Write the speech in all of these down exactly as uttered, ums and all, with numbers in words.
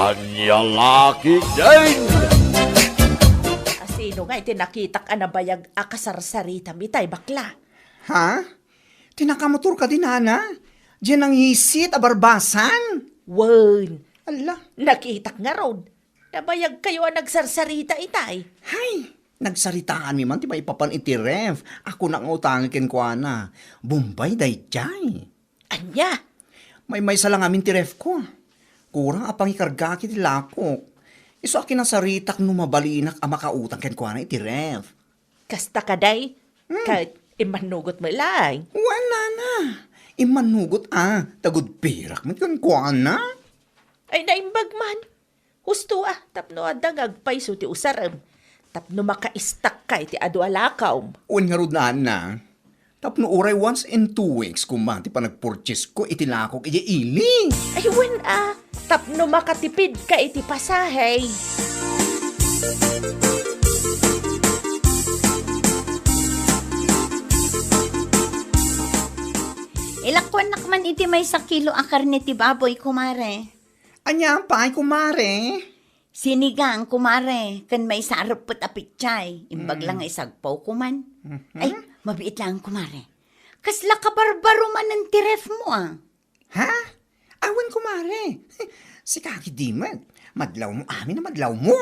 Ania la ketdin? Asino nga iti nakitak a nabayag a kasarsaritam itay, bakla? Ha? Ti nakamotor kadi, nana? Diay nangisit a barbasan? Wen. Alla. Nakitak ngarud. Nabayagkayo a nagsarsarita itay. Hay, nagsaritaanmi man ti maipapan iti ref a kunak nga utangek kenkuana. Bombay daydiay. Ania? Maymaysa la ngamin ti refko. Kurang a pangikargaak iti lakok. Isu a kinasaritak no mabalinak a makautang kenkuana iti ref. Kasta kadi? Hmm. Ket immannugot met laeng. Wen, nana. Immannugot a, ta gudpirak met kenkuana. Ay, naimbag man. Husto a, tapno adda nga agpayso ti usarem. Tapno makaistakka iti adu a lakawm. Wen ngarud, nana. Tapno uray once in two weeks koma ti panagpurchasesko iti lakok idiay ili. Ay, wen a, tapno makatipidka iti pasahe. Ilakuannak man iti maysa kilo a karne ti baboy, kumare. Ania pay, kumare? Sinigang, kumare, ken maysa a reppet a pechay. Imbag la nga isagpawko man. Mhm. Ay, mabiit laeng, kumare. Kasla kabarbaro manen ti refmo, a. Ha? Awan, kumare. Sika ketdi met. Madlawmo amin a madlawmo.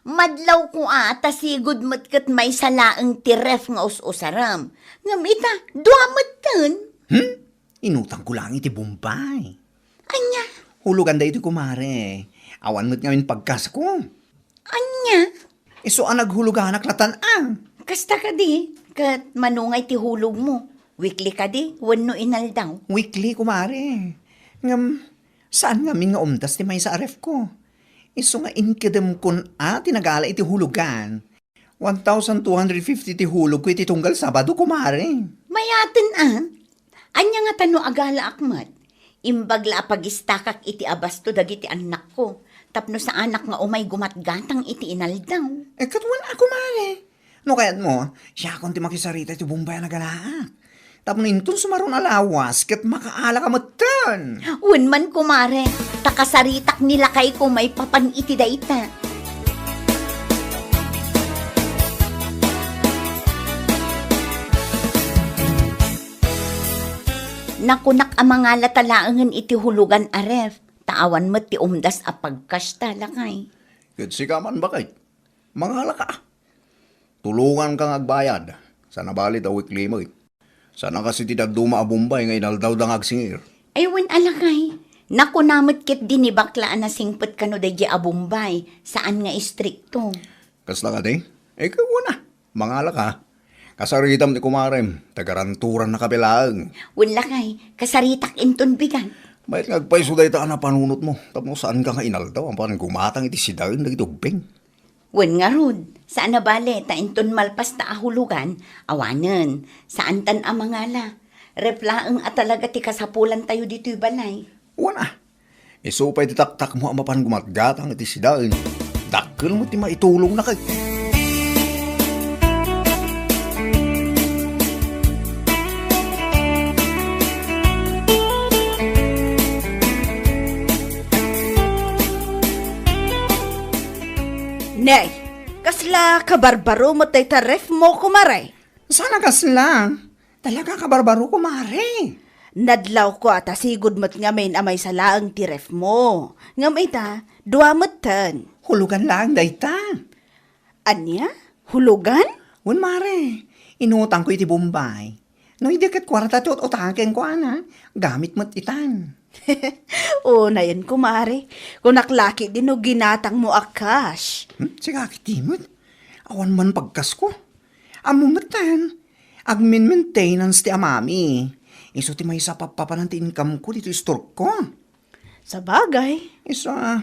Madlawko a, ta sigud met ket maysa laeng ti ref nga us-usarem. Ngem ita, dua metten. Hmm? Inutangko laeng iti Bombay. Ania? Hulugan daytoy, kumare. Awan met ngamin pagkasko. Ania? Isu a naghuluganak latan a. Kasta kadi, ket mano nga iti hulogmo? Weekly kadi wenno inaldaw? Weekly, kumare. Ngem, saan ngamin nga umdas ti maysa a refko. Isu nga inkedemkon a ti nagala iti hulugan. One thousand two hundred fifty ti hulogko iti tunggal Sabado, kumare. Mayaten a. Ania ngata no agalaak met? Imbag la a pagistakak iti abasto dagiti annakko, tapno saanak nga umay gumatgatang iti inaldaw. Eh, ket wen a, kumare. No kayatmo, siakon ti makisarita iti Bombay a nagalaak. Tapno inton sumaruno a lawas, ket makaalaka metten. Wen man, kumare, ta kasaritak ni lakayko maipapan iti dayta. Nakunak a mangalata laengen iti hulugan a ref, ta awan met ti umdas a pagkasta, lakay. Ket sika man, baket. Mangalaka. Tulonganka nga agbayad. Saan a bale ta weekly met. Saan a kas iti dadduma a Bombay nga inaldawda nga agsingir. Ay, wen a, lakay. Nakuna met ketdi ni bakla a nasingpet kano daydiay a Bombay. Saan nga istrikto. Kasta kadi? Eh, wen a. Mangalaka. Kasaritam ni kumarem. Tagaranturan na kape laeng. Wen, lakay. Kasaritak inton bigat. Mayat nga agpayso dayta a napanunotmo. Tapno saanka nga inaldaw. Ampanen gumatang iti sidaen dagiti ubbing. Wen ngarud, saan a bale ta inton malpasta a hulugan, awanen, saantan a mangala. Ref laeng a talaga ti kasapulantayo ditoy balay. Wen a, isu pay ti taktakmo a mapan gumatgatang iti sidaen. Dakkel met ti maitulongna kay. Nay, kasla kabarbaro met dayta refmo, kumare? Saan a kasla? Talaga kabarbaro, kumare. Nadlawko a ta sigud met ngamin a maysa laeng ti refmo. Ngem ita, dua metten. Hulugan laeng dayta. Ania? Hulugan? Wen, mare. Inutangko iti Bombay. No idi ket kuarta ti ut-utang kenkuana, gamit met itan. Unayen, kumare. Kunak la ketdi no ginatangmo a cash. Hmm? Sika ketdi met. Awan man pagkasko. Ammo metten, agmin-maintenance ti amami. Isu ti maysa a pappapanan ti income ko ditoy store ko. Sabagay. Isu a,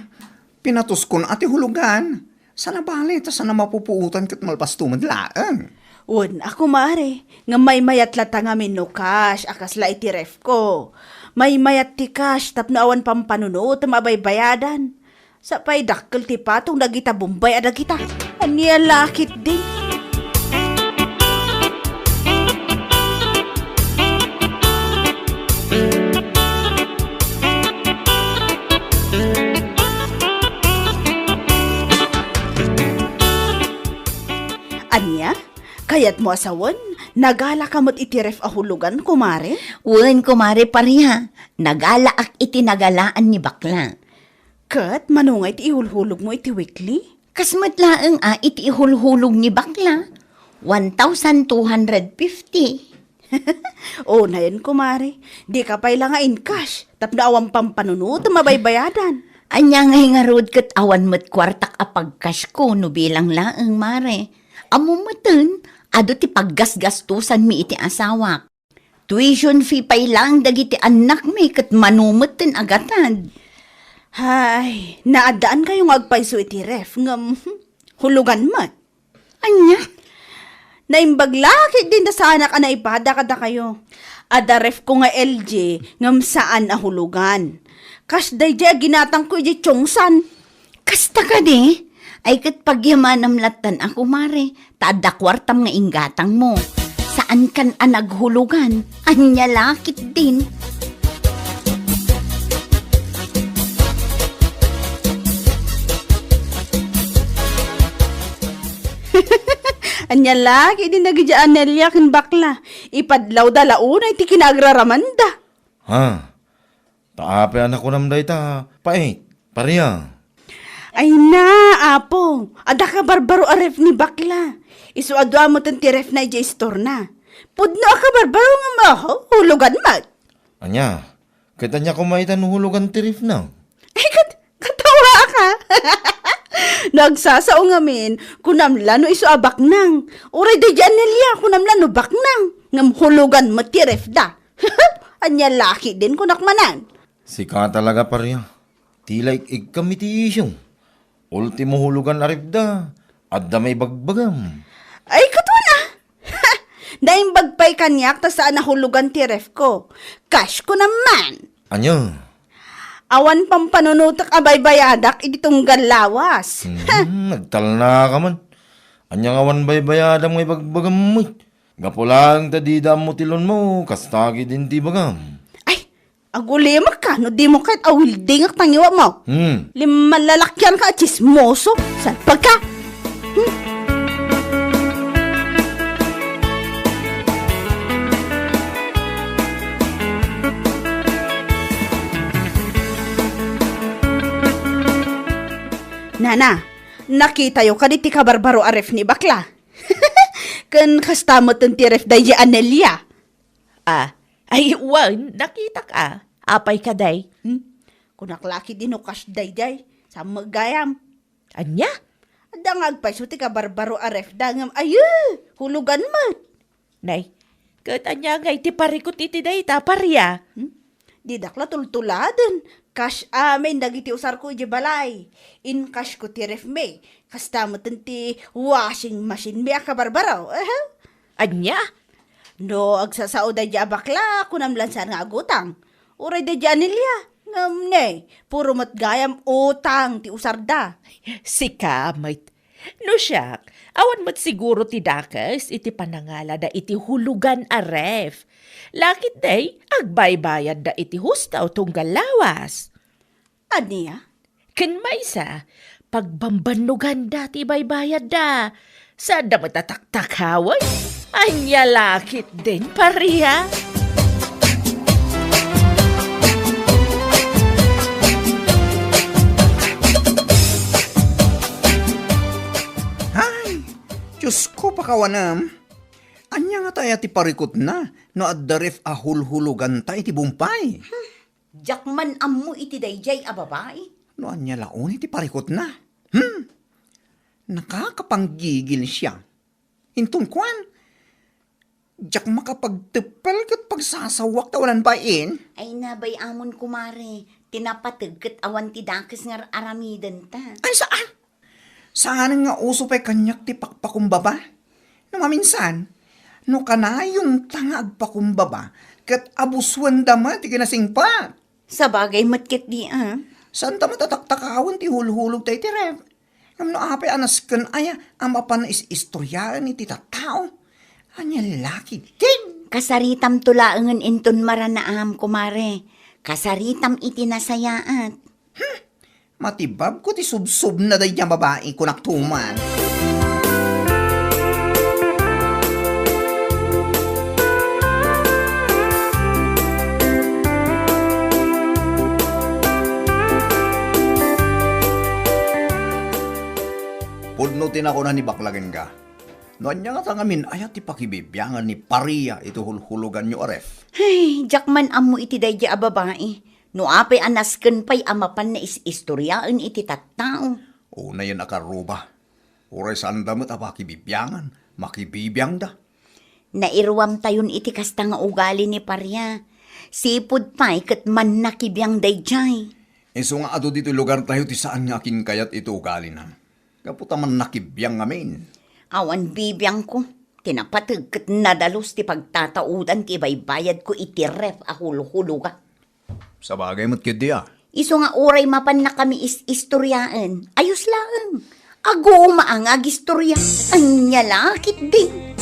pinatuskon a ti hulugan. Saan a bale, ta saan a mapupuotan ket malpasto met laeng. Wen a, kumare, nga maymayat latta ngamin no cash a kasla iti refko. Maymayat ti cash tapno awan pampanunotem a baybayadan. Sa pay dakkel ti patong dagita Bombay a dagita. Ania la ketdi? Ania? Kayatmo a sawen, nagalaka met iti ref a hulugan, kumare? Wen, kumare Paria. Nagalaak iti nagalaan ni bakla. Ket mano nga iti ihulhulogmo iti weekly? Kas met laeng a iti ihulhulog ni bakla. One thousand two hundred fifty. Unayen, kumare. Dika pay la nga in-cash, tapno awan pampanunotem a baybayadan. Ania ngay ngarud ket awan met kuartak a pag-cash ko no bilang laeng, mare. Ammo meten, adu ti paggasgastosanmi iti asawak. Tuition fee pay laeng dagiti annakmi ket mano met ti agatad. Hay, naaddaankayo nga agpayso iti ref, ngem hulugan met. Ania? Naimbag la ketdin ta saanak a naipada kadakayo. Adda ref ko nga L G ngem saan a hulugan. Kas daydiay a ginatangko idiay Chongsan. Kasta kadi? Ay ket pagyamanam lattan a, kumare, ta adda kuartam nga inggatangmo. Saankan a naghulugan. Ania la ketdin? Ania la ketdin dagiti Anelia ken bakla? Ipadlawda la unay ti kinaagraramanda. Ha? Ta apay a nakunam dayta, pait, Paria? Ay na, Apo, adda kabarbaro a ref ni bakla. Isu a dua metten ti refna idiay istorna. Pudno a kabarbaro nga maho, hulugan met. Ania? Ket ania koma ita no hulugan ti refna? Ay, ket, katawaak a. No agsasao ngamin, kunam la no isu a baknang. Uray daydiay Anelia, kunam la no baknang. Ngem hulugan met ti refda. Ania la ketdin, kunak manen. Sika talaga, Paria. Ti la ik-ikkam iti isyu. Ultimo hulugan a refda, adda maibagbagam. Ay, ket wen a. Naimbag pay kaniak ta saan a hulugan ti ref ko. Cash ko naman. Ania? Awan pampanunotek a baybayadak iti tunggal lawas. Hmm, nagtalna ka man. Ania nga awan baybayadam nga ibagbagam met? Gapu laeng ta dida ammo ti loanmo, kasta ketdin ti ibagam. Ay, agulimek ka no dimo ket awildingek ta ngiwatmo. Hmm. Limmalalakian ka a tsismoso. Salpag ka. Hmm. Nana, nakitayo kadi ti kabarbaro a ref ni bakla? Ken kasta metten ti ref daydi Anelia. Ah, ay, wen, nakitak a. Apay kadi? Hmm? Kunak la ketdin no cash daydiay, saan met gayam. Ania? Adda nga agpayso ti kabarbaro a refda ngem ayo, hulugan met. Nay, ket ania ngay ti parikut iti dayta, Paria? Hmm? Didak la tultuladen. Cash amin dagiti usarko idiay balay. In-cash ko ti refmi. Kasta metten ti washing machine mi a kabarbaro. Aha. Ania? No agsasao daydi a bakla, kunam laeng saan nga agutang. Uray daydi Anelia, ngem ne, puro met gayam utang ti usarda. Sika met. No siak, awan met siguro ti dakes iti panangalada iti hulugan a ref. Laketdi, agbaybayadda iti husto tunggal lawas. Ania? Ken maysa, pagbambannoganda ti baybayadda. Saanda met a taktakawen? Ania la ketdin, Paria? Ay, Diosko, pakawanem. Ania ngata aya ti parikutna no adda ref a hulhuloganta iti bumpay? Diak man ammo iti daydiay a babai. No ania la unay ti parikutna? Hmm? Nakakapanggigil siya. Inton kuan, diak makapagteppel ket pagsasaoak ta awan bain. Ay, nabay-amon, kumare, ti napateg ket awan ti dakes nga ar-aramidenta. Ay, saan? Saan nga uso pay kaniak ti pakpakumbaba? No maminsan, no kanayonta nga agpakumbaba, ket abusuenda met ti kinasingpet. Sabagay met ketdi a. Saanta met a taktakawen ti hulhulogta iti ref. Ngem no apay a nasken aya a mapan is-istoriaen iti tattao? Ania la ketdin? Kasaritamto laengen inton maranaam, kumare. Kasaritam iti nasayaat. Hmm, matibabko ti subsubna daydi a babai, kunak tuman. Ti nakuna ni bakla kenka, no ania ngata ngamin, aya ti pakibibiangan ni Paria iti hulhuloganyo a ref? Ay, diak man ammo iti daydiay a babai. No apay a nasken pay a mapanna is-istoriaen iti tattao. Unayen a karruba. Uray saanda met a pakibibiangan, makibibiangda. Nairuamtayon iti kasta nga ugali ni Paria. Sipud pay ket mannakibiang daydiay. Isu nga adu ditoy lugartayo ti saan nga akinkayat iti ugalina. Gapu ta mannakibiang ngamin. Awan bibiangko. Ti napateg ket nadalus ti pagtataudan ti ibaybayadko iti ref a hulhuloga. Sabagay met ketdi a. Isu nga uray mapannakami is-istoriaen, ayos laeng. Agumaang agistoria. Ania la ketdi?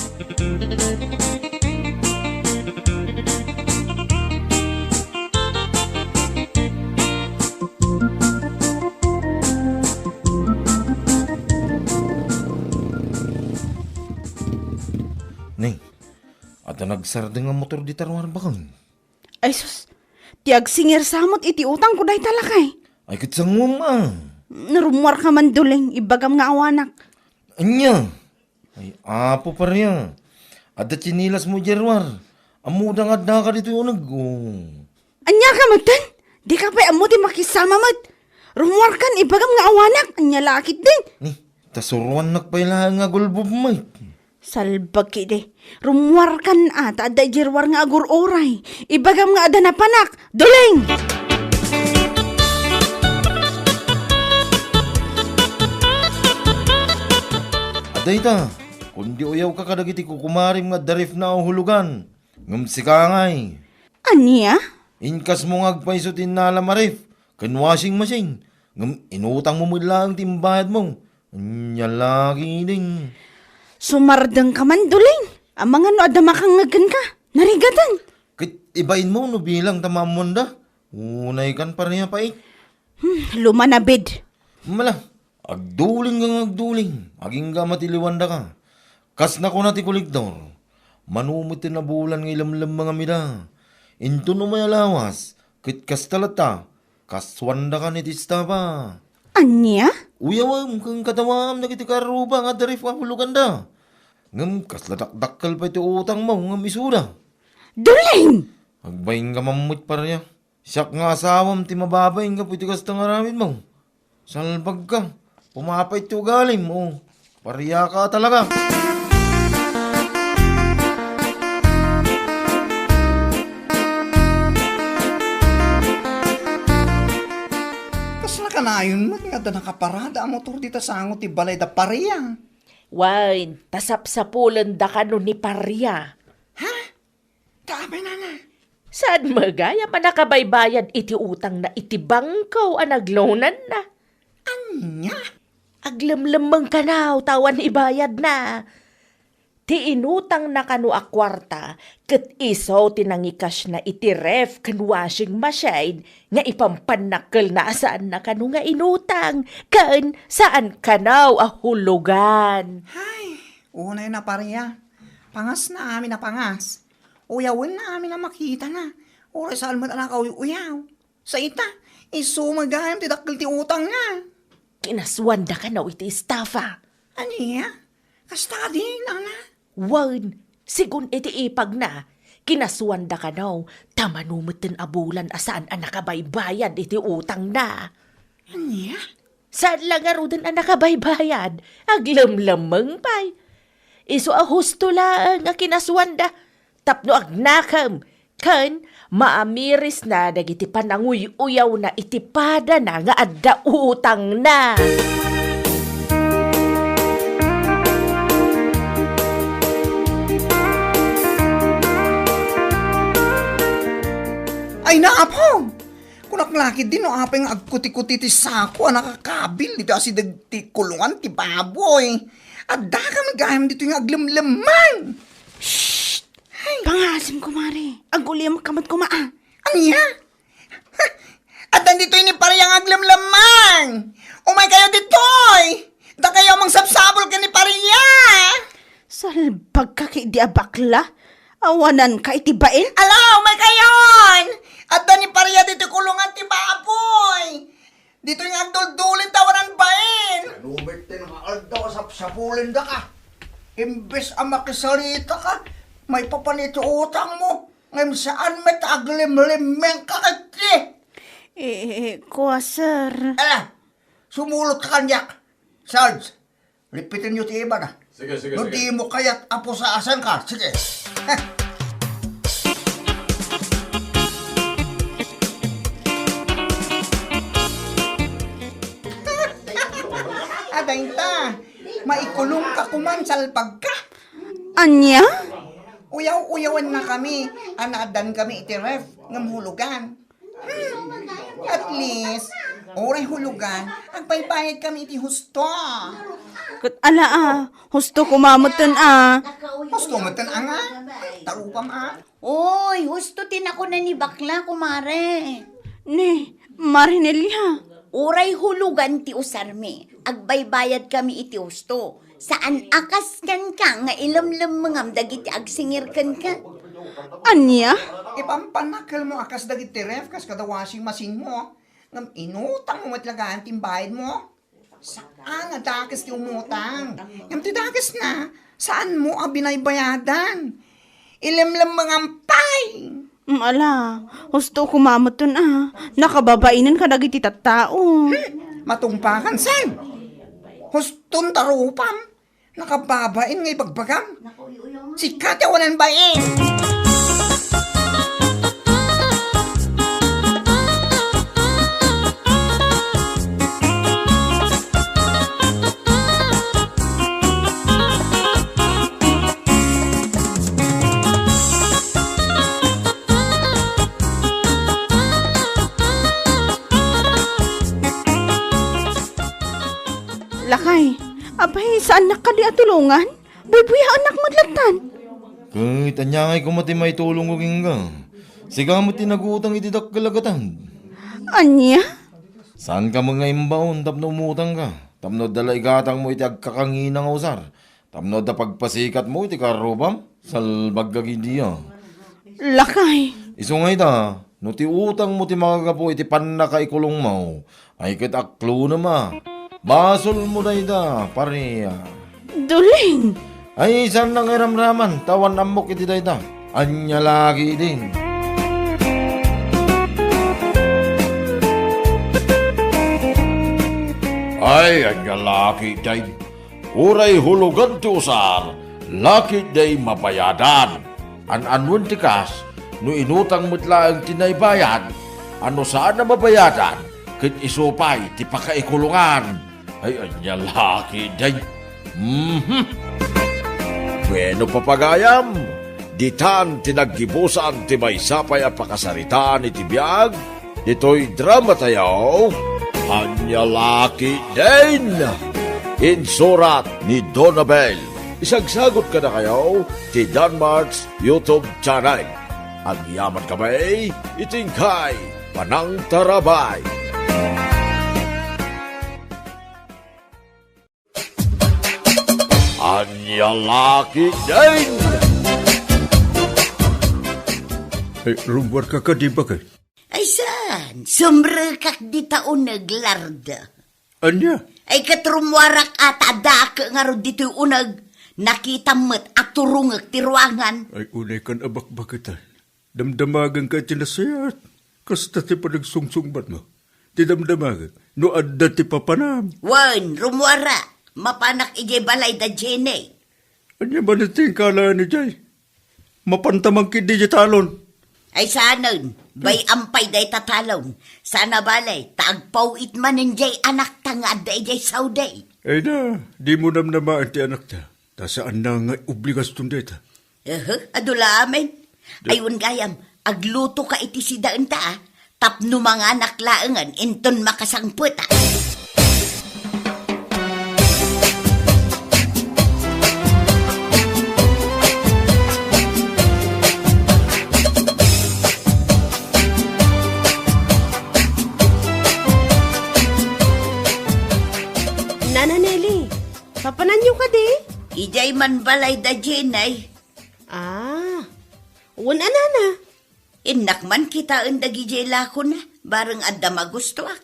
Ni, adda nagsardeng a motor dita ruar baken. Ay sus, ti agsingir sa met iti utangko dayta lakay. Ay, ket sanguem a. Rummuarka man, Duleng, ibagam nga awanak. Ania? Ay, Apo Paria, adda tsinelasmo idiay ruar. Ammoda nga addaka ditoy uneg, o. Ania ka metten? Dika pay ammo ti makisama met. Rummuarkan, ibagam nga awanak. Ania la ketdi? Ni, ta suruannak pay laeng nga agulbub met. Salbag ketdi. Rummuarkan a, ta adda idiay ruar nga agur-uray. Ibagam nga adda napanak. Duleng! Adda ita, kundi uyawka kadagiti kukumarim nga adda refna a hulogan. Ngem sika ngay. Ania? Inkasmo nga agpayso ti innalam a ref ken washing machine, ngem inutangmo met laeng ti imbayadmo. Ania la ketdin? Sumardengka man, Duleng. Amangan no adda makangngeg kenka. Narigaten. Ket ibainmo no bilang ta maammoanda. Unaykan, Paria, pay. Hmm, lumanabid. Mala, agduling nga agduling, agingga matiliwandaka. Kas nakuna ti kolektor, mano met ti nabulan nga ilemlemmeng amida. Inton umay a lawas, ket kasta latta, kasuandakan iti estafa. Ania? Uyawem ken katawaem dagiti karruba nga adda ref a huloganda. Ngem kasla dakdakkel pay ti utangmo ngem isuda. Duleng! Agbainka man met, Paria. Siak nga asawam ti mababain gapu iti kasta nga aramidmo. Salbagka. Pumapait ti ugalim, o. Pariaka talaga. Kasla kanayon met nga adda nakaparada a motor dita sango ti balay da Paria. Wen, ta sapsapulenda kano ni Paria. Ha? Ta apay, nana? Saan met gayam a nakabaybayad iti utangna iti bangko a nagloananna? Ania? Aglemlemmeng kano ta awan ibayadna. Ti inutangna kano a kuarta ket isu ti nangikasna iti ref ken washing machine nga ipampannakkelna a saanna kano nga inutang ken saan kano a hulogan. Hay, unay na, Paria. Pangasna amin a pangas. Uyawenna amin a makitana. Uray saan met a nakauy-uyaw. Sa ita, isu met gayam ti dakkel ti utangna. Kinasuanda kano iti estafa. Ania? Kasta kadi, nana? Wen, sigun iti ipagna, kinasuanda kano, ta mano metten a bulan a saan a nakabaybayad iti utangna. Ania? Saan la ngaruden a nakabaybayad, aglemlemmeng pay. Isu a husto laeng a kinasuanda, tapno agnakem, ken maamirisna dagiti pananguy-uyawna iti padana nga adda utangna. Ay, naapom! Kunak la ketdi no apay nga agkuti-kuti ti sako a nakakabil ditoy asideg ti kulungan ti baboy. Addaka met gayam ditoy nga aglemlemmeng. Shh! Ay. Pangasim, kumare. Agulimek ka met koma, a. Ania? Addan ditoy ni Paria nga aglemlemmeng. Umay kayo ditoy. Dakayo a mangsapsapul ken ni Paria. Salbag ka ketdi a bakla. Awanan ka iti bain? Ala, umay kayon! Adda ni Paria ditoy kulungan ti baboy. Ditoy nga agduldulin ta awanan bain. Ano met ti nga aldaw a Sapulendaka. Imbes a makisalitaka, maipapan iti utangmo. Ngem saan met aglimlimmengka ketdi. Eh, kua, sir. Ala, sumulot ka kaniak. Sarge, lipitenyo ti imana. Sige, sige, No sige. di mo kayat a pusasanka, sige. Adayta, maikulongka koman, salbagka. Ania? Uyaw-uyawan na kami, a naaddan kami iti ref, ngem hulugan. Hmm, at least, uray hulugan, agbaybayad kami iti husto. Ket ala a, husto koma metten a. Husto metten a nga? Tarupam a? Oy, husto ti nakuna ni bakla, kumare. Ni, Marinelia. Uray hulugan ti usarmi, agbaybayad kami iti husto. Saan a kas kenka nga ilemlemmengam dagiti agsingir kenka? Ania? Ipampanakkelmo a kas dagiti ref kas kada washing machine-mo. Ngem inutangmo met laeng ti imbayadmo. Saan a dakes ti umutang. Ngem ti dakesna, saanmo a binaybayadan. Ilemlemmengam pay. Mm, ala, husto koma metten a. Nakababainen kadagiti tattao. Hmm, matungpakan, saan? Huston tarupam. Nakababain nga ibagbagam. Sika ti awanan bain. Lakay, apay, saannak kadi a tulongan? Buybuyaennak met lattan. Ket ania ngay koma ti maitulongko kenka? Sika met ti nagutang iti dakkel a gatad. Ania? Saanka met nga imbaon tapno umutangka, tapno adda la igatangmo iti agkakangina nga usar, tapno adda pagpasikatmo iti karrupam? Salbagka ketdi a. Lakay. Isu nga ita, no ti utangmo ti makagapu iti pannakaikulongmo, ay ket aklonem a. Basolmo dayta, pare a. Dulin. Ay, saanna nga iramraman, ta awan ammok iti dayta. Ania la ketdin? Ay, ania la ketdin? Uray hulugan ti usar, la ketdi mabayadan. An-anoen ti kas, no inutang met laeng ti naibayad, a no saan a mabayadan, ket isu pay ti pakaikulongan. Ay, ania la ketdi? Mhm. Bueno, papagayam, ditan ti naggibusan ti maysa pay a pakasaritaan iti biag ditoy dramatayo, Ania la ketdin? Insurat ni Donabel. Isagsagot kadakayo ti Danmart's YouTube channel. Agyamankami iti inkay panangtarabay. Ania la ketdin? Ay, rummuarka kadi, baket? Ay, saan? Sumrekak dita uneg, Larda. Ania? Ay, ket rummuarak a ta addaak ngarud ditoy uneg. Nakitam met a turongek ti ruangan. Ay, unay kan a bakbaket a. Damdamagenka iti nasayaat. Kasta ti panagsungsungbatmo. Ti damdamagek, no adda ti papanam. Wen, rummuarak. Mapanak idiay balay da Jenny. Ania man ti inkalaen idiay? Mapanta man ketdi idiay talon. Ay, saanen, bay-am pay dayta talon. Saan a bale, ta agpaw-it manen diay anakta nga adda idiay Saudi. Ay na, dimo namnamaen ti anakta. Ta saanna nga obligasyon dayta. Ehe, adu la amin. Ay, wen gayam, aglutoka iti sidaenta, a. Tapno manganak laengen inton makasangpet, a. Nana Nelly, papananyo kadi? Idiay man balay da Jenny. Ah, wen a, nana. Innak man kitaen dagidiay lakona, bareng adda magustuak.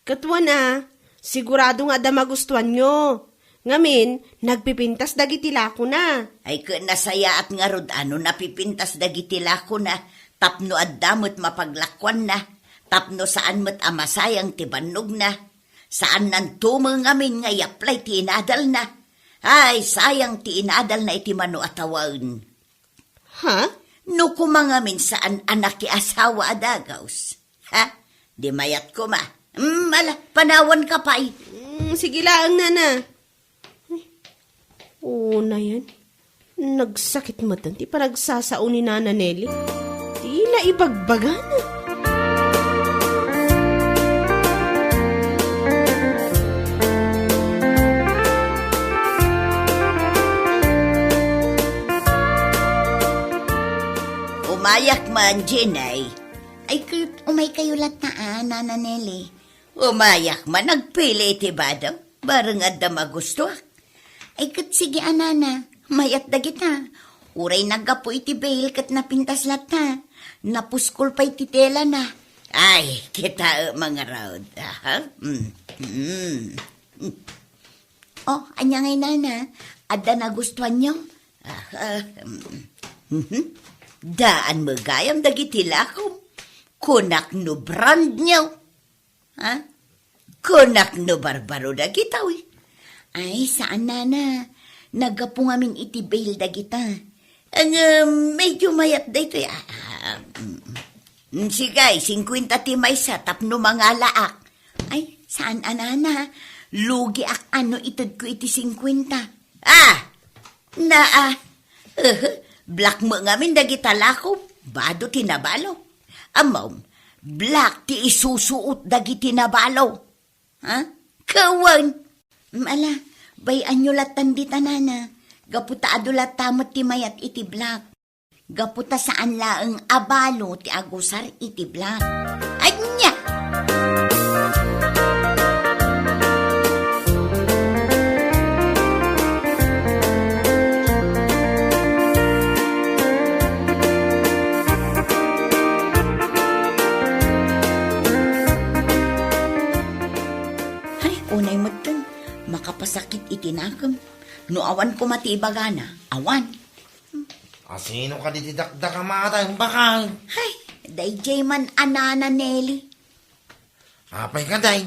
Ket wen a, sigurado nga adda magustuanyo. Ngamin, nagpipintas dagiti lakona. Ay, ket nasayaat ngarud a no napipintas dagiti lakona tapno adda met mapaglakuanna, tapno saan met a masayang ti bannogna. Saannanto met ngamin nga i-apply ti inadalna. Ay, sayang ti inadalna iti mano a tawen. Ha? No koma ngamin saan a nakiasawa a dagaus. Ha? Di mayat koma. Mm, ala, panawanka pay. Mm, sige laeng, nana. Ay, unayen. Nagsakit met ti panagsasao ni Nana Nelly. Dina ibagbagana. Umayak man, Jenay. Ay, ket umaykayo latta, a, Nana Nelly. Umayak man, nagpili iti bado. Bareng adda magustuak. Ay, ket sige, a, Nana. Mayat dagita. Uray naggapu iti bail ket napintas latta. Napuskol pay ti telana. Ay, kita, e, mangarud. Aha. Mm. Mm. Oh, ania ngay, Nana? Adda nagustuanyo? Aha. Mm. Mhm. Daan met gayam dagiti lakom. Kunak no brand new. Ha? Kunak no barbaro dagitoy. Ay, saan, nana. Naggapu ngamin iti bail dagita. Ngem, medyo mayat daytoy. Ah, ah, mm. Mm, sige, singkuenta ti maysa tapno mangalaak. Ay, saan a, nana. Lugiak a no itedko iti singkuenta. Ah! Naa, eh, black met ngamin dagita lakom, bado ti nabalo. Ammom, black ti isusuot dagiti nabalo. Ha? Kawan! Ala, bay-anyo lattan dita, nana. Gapu ta adu latta met ti mayat iti black. Gapu ta saan laeng a balo ti agusar iti black. Ania? Ay, unay metten, makapasakit iti nakem. No awan koma ti ibagana, awan. Asino kadi ti dakdakam a atay, bakay? Ay, daydiay man a nana Nelly. Apay kadi?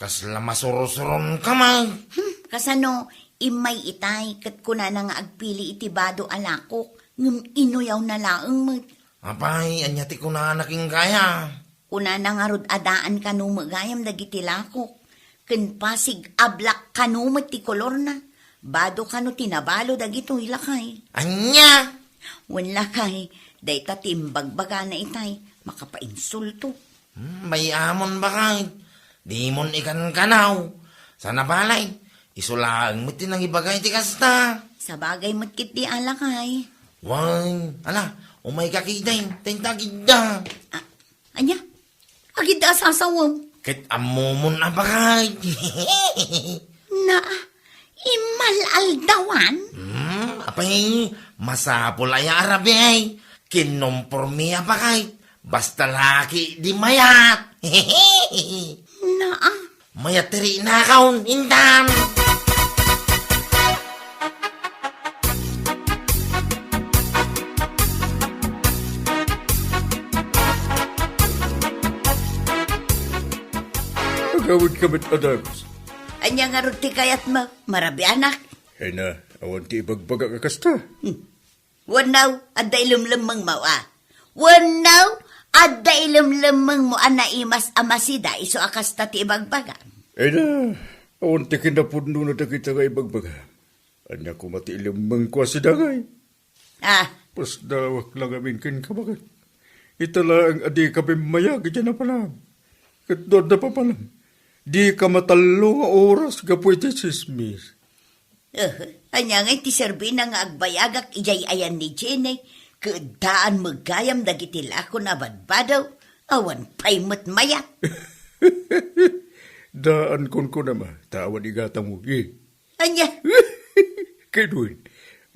Kasla masursuronka man. Hmm, kasano, immay itay, ket kunana nga agpili iti bado a lakok, ngem inuyawna laeng met. Apay, ania ti kunana kenka aya? Kunana ngarud a daan kano met gayam dagiti lakok. Ken pasig a black kano met ti kolorna. Bado kano ti nabalo dagitoy, lakay. Ania? Wen, lakay, dayta ti imbagbagana itay, makapainsulto. Hmm, bay-amon, bakay. Dimon ikankanaw. Sana balay, isu laeng met ti nangibaga iti kasta. Sabagay met ketdi a, lakay. Wen, ala, umayka ketdi, ta inta agidda. Ah, ania? Agidda a sasawem. Ket ammomon a, bakay. Naa, immal-aldawan? Hmm, apay, masapul aya a rabii. Kinumpormi a, bakay. Basta laki di mayat. Naa. Mayat ti rinakaon, intan. Agawidka met a dagus. Ania ngarud ti kayatmo, marabianak? Hena, awan ti ibagbagak a kasta. Hmm. Wenno, adda ilemlemmengmo a. Wenno, adda ilemlemmengmo a naimas a masida isu a kasta ti ibagbagam. Ay na, awan ti kinapudnona dagita nga ibagbaga. Ania koma ti ilemmengko a sida ngay? Ah. Pasdawak lang amin kenka, baket. Ita laeng a dika bimmayag idiay napalam. Ket no adda papalam, dika matallo nga oras gapu iti tsismis. Eh, ania ngay ti serbina nga agbayagak idiay ayan ni Jenny, ket daan met gayam dagiti lakon a badbado, awan pay met mayat. Daan kunkunam a, ta awan igatangmo, eh. Ania? Ket wen,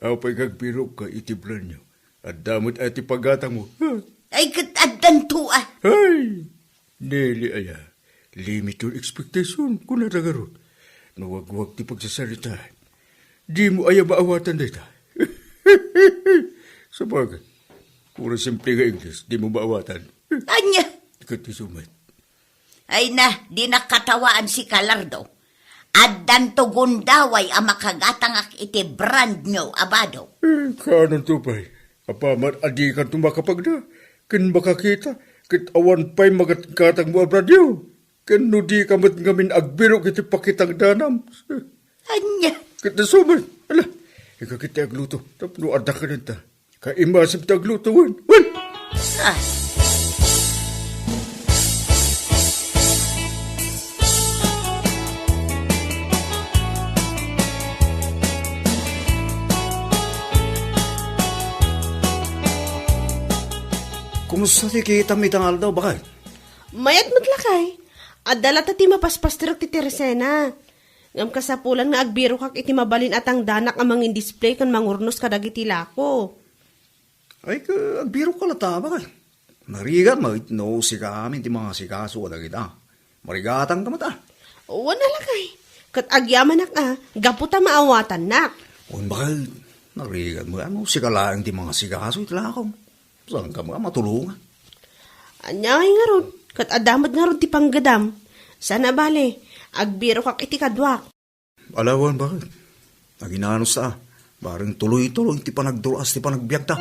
apay nga agbirokka iti planyo? Adda met aya ti pagatangmo? Ha? Ay, ket addanto a. Ay! Nelly aya, limit your expectation, kunada ngarud. Nawagwag ti pagsasarita. Dimo aya maawatan dayta? Sabagay, puro simple nga Ingles, dimo maawatan. Ania? Ket isu met. Ay na, dinak katawaan si Kalardo. Addanto gundaway a makagatangak iti brand new a bado. Eh, kaanonto pay? Apaman a dikanto makapagna, ken makakita, ket awan pay magatgatangmo a brand new. Ken no dika met ngamin agbirok iti pakitang danam. Ania? Ket isu met. Ala, ikaw ket ti agluto. Tapno adda kadanta. Kaimasem ti agluto, wen. Wen! Ah. Kumusta ti kitam ita nga aldaw, bakay? Mayat met lakay. Adda latta ti mapaspastrek ti Teresena. Ngem kasapulan nga agbirokak iti mabalin a tangdanak a mangin-display ken mangurnos kadagiti lako. Ay, ka, agbirok ka latta, bakay. Narigat met no sika amin ti mangasikaso kadagita. Marigatan ka met, a. Wen a lakay. Ket agyamanak a, gapu ta maawatannak. Wen bakay, narigat met a no sika laeng ti mangasikaso iti lako. Saan ka met a matulongan? Ania ngay ngarud, ket adda met ngarud ti panggedam. Saan a bale, agbirokak iti kaduak. Ala wen, bakay? Aginanus ta, bareng tuloy-tuloy ti panagdur-as ti panagbiagta.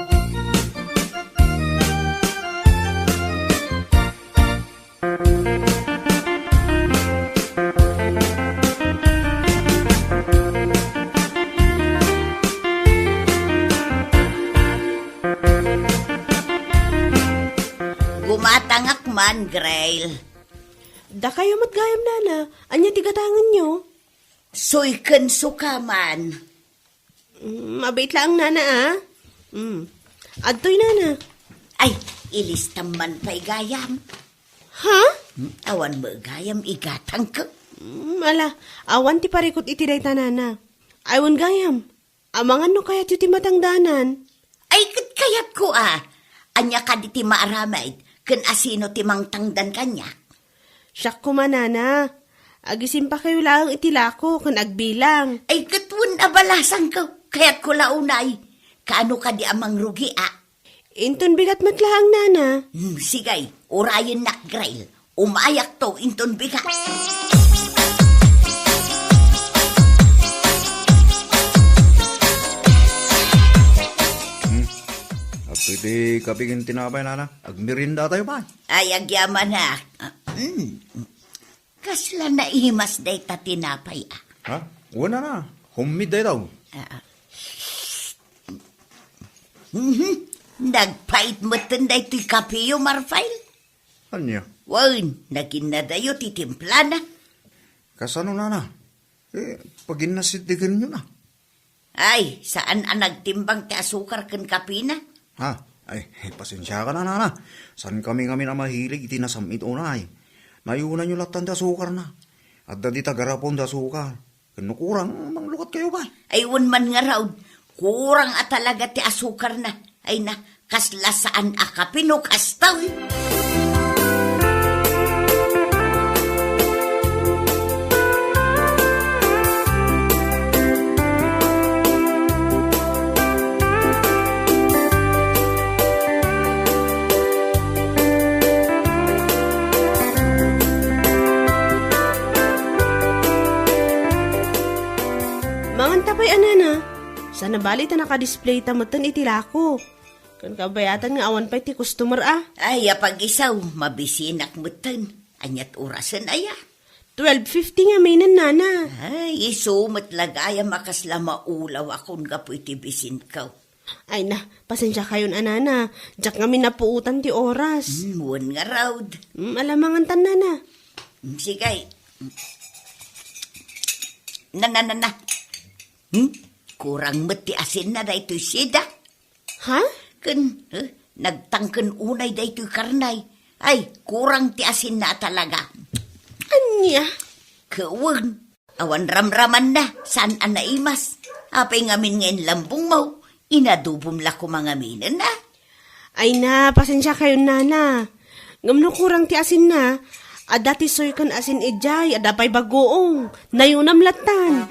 Gumatangak man, Grail. Dakayo met gayam, nana. Ania ti gatangenyo? Soy ken suka man. Mm, mabait laeng, nana, a. Mm. Adtoy, nana. Ay, ilistam man pay gayam. Ha? Hmm? Awan met gayam igatangko. Mm, ala, awan ti parikut iti dayta, nana. Ay, wen gayam. Amangan no kayatyo ti matangdanan. Ay, ket kayatko a. Ania kadi ti maaramid, ken asino ti mangtangdan kaniak? Siak koma, nana. Agisimpakayo laeng iti lako ken agbilang. Ay, ket wen a balasangko. Kayatko la unay. Kaano kadi a mangrugi a? Inton bigat met laeng, nana. Hmm, sige, urayennak, Grail. Umayakto inton bigat. Hmm. Adtoy ti kapi ken tinapay, nana. Agmeriendatayo pay. Ay, agyamanak. Hmm. Kasla naimas dayta tinapay, a. Ha? Wen, nana. Homemade dayta. Ah. Mhm. Nagpait metten daytoy kapiyo, Marfail. Ania? Wen, naginnadayo ti timplana. Kasano, nana? Eh, paginnasitdigenyo na. Ay, saan a nagtimbang ti asukar ken kapina? Ha? Ay, pasensiakan, nana. Saan kami ngamin a mahilig iti nasam-it unay. Nayunanyo lattan ti asukarna. Adda dita garapon ti asukar. Ken no kurang, manglukat kayo pay. Ay, wen man ngarud, kurang a talaga ti asukarna. Ay na, kasla saan a kape no kastoy. Manganta pay a, nana. Saan a bale ta nakadisplay ta metten iti lako. Ken kabayatan nga awan pay ti customer a. Ay, apag-isu, mabisinak metten. Aniat orasen aya? Twelve fifty ngaminen, nana. Ay, isu met la gayam a kasla maulawakon gapu iti bisinko. Ay na, pasensiakayon a, nana. Diak ngamin napuotan ti oras. Hmm, wen ngarud. Hmm, ala, mangantan, nana. Hmm, sige. Na, na, na, na. Hmm? Kurang met ti asinna daytoy sida. Ha? Ken, eh, nagtangken unay daytoy karne. Ay, kurang ti asinna a talaga. Ania? Ket wen, awan ramramanna, saan a naimas. Apay ngamin nga inlambongmo, inadobom la koma ngaminen, a? Ay na, pasensiakayon, nana. Ngem no kurang ti asinna, Adda ti soy ken asin idiay, adda pay bagoong. Nayunam lattan.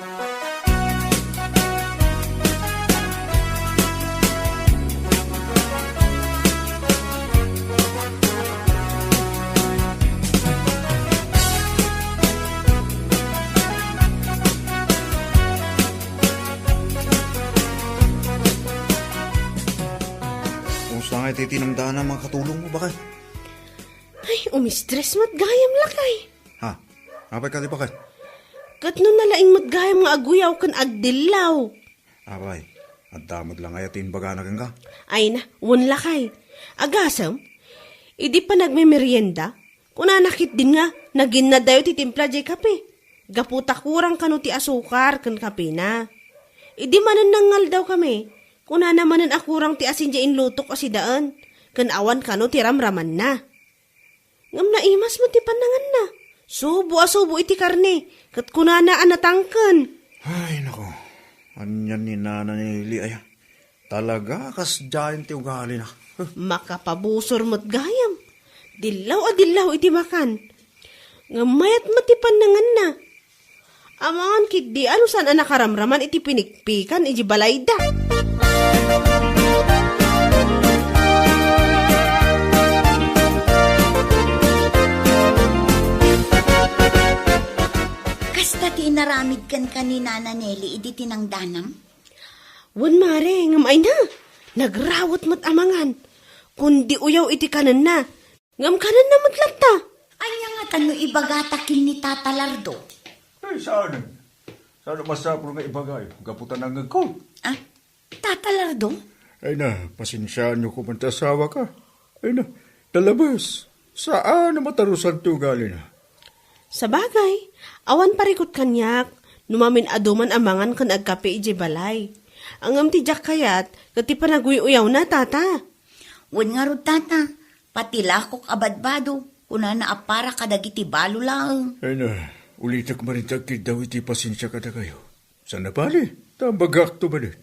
Kumusta nga iti tinangdana, mga katulong mo, bakay? Ay, umistres met gayam, lakay. Ha? Apay kadi, bakay? Ket no nalaing met gayam nga aguyaw ken agdillaw. Apay, adda met la nga aya ti imbagana kenka? Ay na, wen, lakay. Agasem, idi panagmemerienda, kunana ketdin nga naginnadayo ti timpla diay kape. Gapu ta kurang kano ti asukar ken kapena. Idi manen nangngaldawkami, kunana manen a kurang ti asin diay inlutok a sidaen, ken awan kano ti ramramanna. Ngem naimas met ti pannanganna. Subo a subo iti karne, ket kunana a natangken. Ay, nako. Anian ni Nana Nelly aya? Talaga, kasdiayen ti ugalina. Huh. Makapabusor met gayam. Dillaw a dillaw iti makan. Ngem mayat met ti pannanganna. Amangan ketdi a no saan a nakaramraman iti pinikpikan iti balayda. Kasta ti inaramid kenka ni Nana Nelly idi tinangdanam? Wen, mare, ngem ay na, nagrawet met amangan. Kundi uyaw iti kanenna. Ngem kanenna met latta. Ania ngata no ibagata ken ni Tata Lardo? Ay, saan? Saan a masapul nga ibagayo? Gapu ta nangngegko. Ah, Tata Lardo? Ay na, pasensiaanyo koma ti asawaka. Ay na, talabes. Saan a matarusan ti ugalina. Sabagay, awan parikut kaniak, no mamin-adu man a mangan ken agkape idiay balay. Ngem ti diak kayat, ket ti panaguy-uyawna, tata. Wen ngarud, tata, pati lakok a badbado, kunana a para kadagiti balo laeng. Ay na, ulitek manen ti agkiddaw iti pasensia kadakayo. Saan a bali, ta bagakto manen.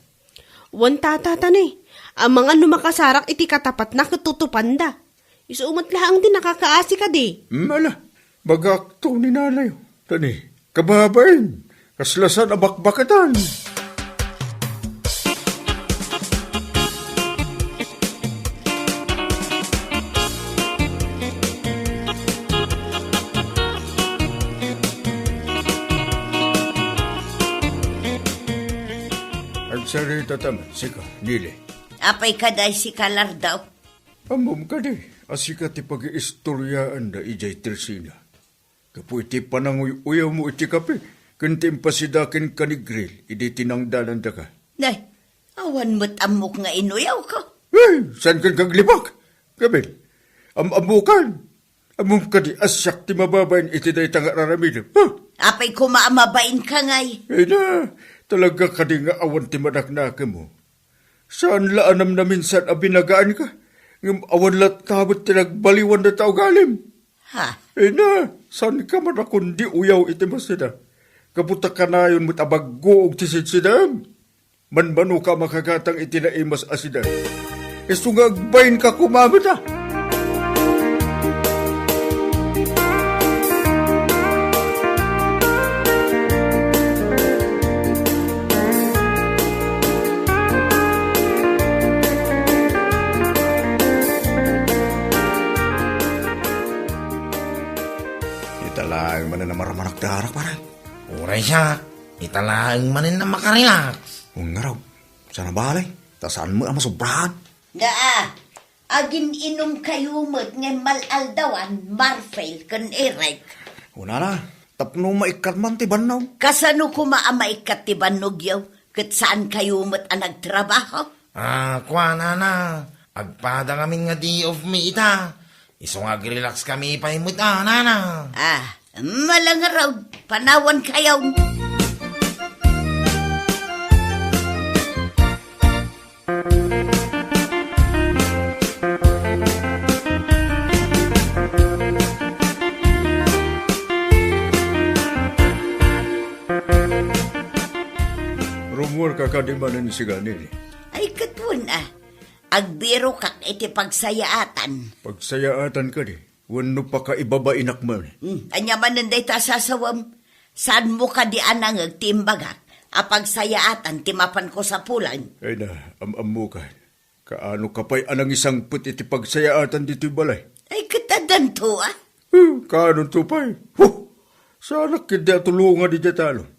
Wen, tata, tani, amangan no makasarak iti katapatna ket tutupanda. Isu met laeng ti nakakaasi kadi. Hmm, ala, bagakto ni nanayo. Tani, kababain, kasla saan a bakbaketan. Agsarita ta met, sika, Nelly. Apay kadi, sika, Lardo? Ammom kadi a sika ti pagiistoriaanda idiay Tersina. Gapu iti pananguy-uyawmo iti kape ken ti impasida kenka ni Gril idi tinangdanandaka. Nay, awan met ammok nga inuyawko. Ay, saan ken kaglibak? Gabil, am-ammokan. Ammom kadi a siak ti mababain iti dayta nga ar-aramidem, ha? Apay koma a mabainka ngay? Ay na, talaga kadi nga awan ti manaknakemmo? Saan la a namnaminsad a binagaanka, ngem awan latta met ti nagbaliwan dayta ugalim. Ha? Ay na, saanka met a kundi uyaw iti masida? Gapu ta kanayon met a bagguog ti sidsidaem. Manmanoka a makagatang iti naimas a sida. Isu nga agbainka koma met a. Ita laeng manen a maramanak ti arak, pare. Uray siak, ita laeng manen a makarelax. Wen ngarud, saan a bale, ta saan met a masobrahan. Daa, agin-inumkayo met ngem mal-aldawan, Marfil ken Eric. Kunana, tapno maikkat man ti bannog. Kasano koma a maikkat ti bannogyo, ket saankayo met a nagtrabaho? Ah, kuanana, agpada ngamin nga day off mi ita. Isu nga agrelax kami pay met a, nana. Ah, malangarud, panawankayo. Rummuarka kadi manen, sika, Nelly? Ay, ket wen a. Agbirokak iti pagsayaatan. Pagsayaatan kadi? wenno pakaibabainak man. Hmm, ania manen dayta a sasawem? Saanmo kadi a nangngeg ti imbagak a pagsayaatan ti mapanko sapulan? Ay na, am-ammoka. Kaano ka pay a nangisangpet iti pagsayaatan ditoy balay? Ay, ket addanto, a? Hmm, kaanonto pay? Huh! Saanak ketdi a tulongan idiay talon.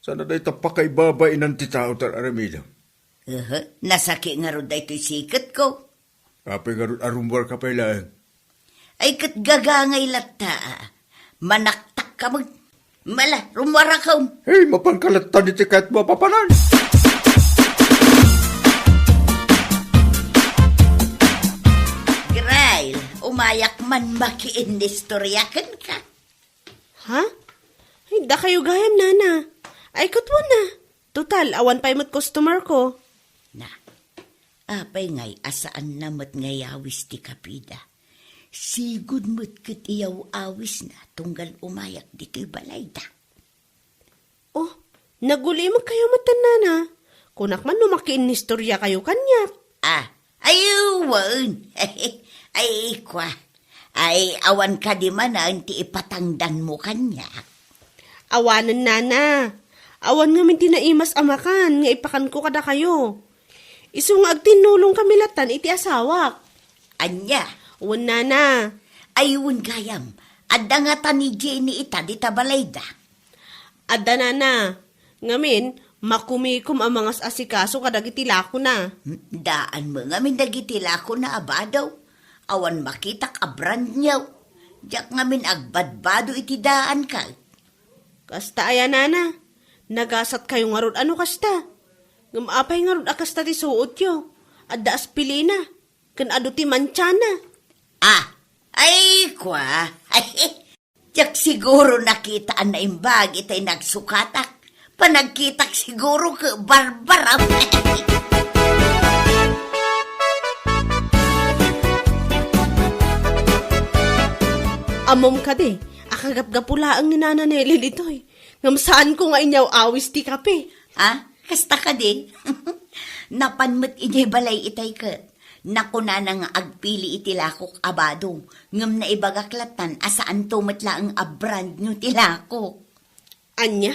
Sana dayta pakaibabainan ti tao ti ar-aramidem. Aha, nasaki ngarud daytoy siketko. Apay ngarud a rummuarka pay laeng? Ay, ket gagangay latta, a. Manaktak ka met. Mala, rummuarakon. Hey, mapanka latta ditoy kayatmo a papanan. Grail, umayak man makiinnistorya kenka. Ha? Ay, dakayo gayam, nana. Ay, kutwan na. Total, awan pay met customer ko. Na, apay ngay a saanna met nga iyawis ti kapida? Sigud met ket iyaw-awisna tunggal umayak ditoy balayda. Oh, nagulimek kayo met, nana. Kunak man no makiinnistorya kayo kaniak. Ah, ay, wen. Ay, kwa. Ay, awan kadi manen ti ipatangdanmo kaniak? Awanen, nana. Awan ngamin ti naimas a makan nga ipakanko kadakayo. Isu nga agtinnulong kami lattan iti asawak. Ania? Wen, nana. Ay, wen gayam. Adda ngata ni Jenny ita dita balayda? Adda, nana. Ngamin, makumikom a mangas-asikaso kadagiti lakona. Hmm, daan met ngamin dagiti lakona a bado. Awan makitak a brand new. Diak ngamin agbadbado iti daan kay. Kasta aya, nana? Nagasat kayo ngarud a no kasta? Ngem apay ngarud a kasta ti suotyo? Adda aspilina, ken adu ti mantiana. Ah, ay, kwa. Diak siguro nakita a naimbag itay nagsukatak. Panagkitak siguro ket barbaram. Ammom kadi a kagapgapo laeng ni Nana Nelly ditoy, ngem saanko nga inyaw-awis ti kape. Ah, kasta kadi? Napan met idiay balay itay ket nakunana nga agpili iti lakok a bado, ngem naibagak lattan a saanto met laeng a brand new ti lakok. Ania?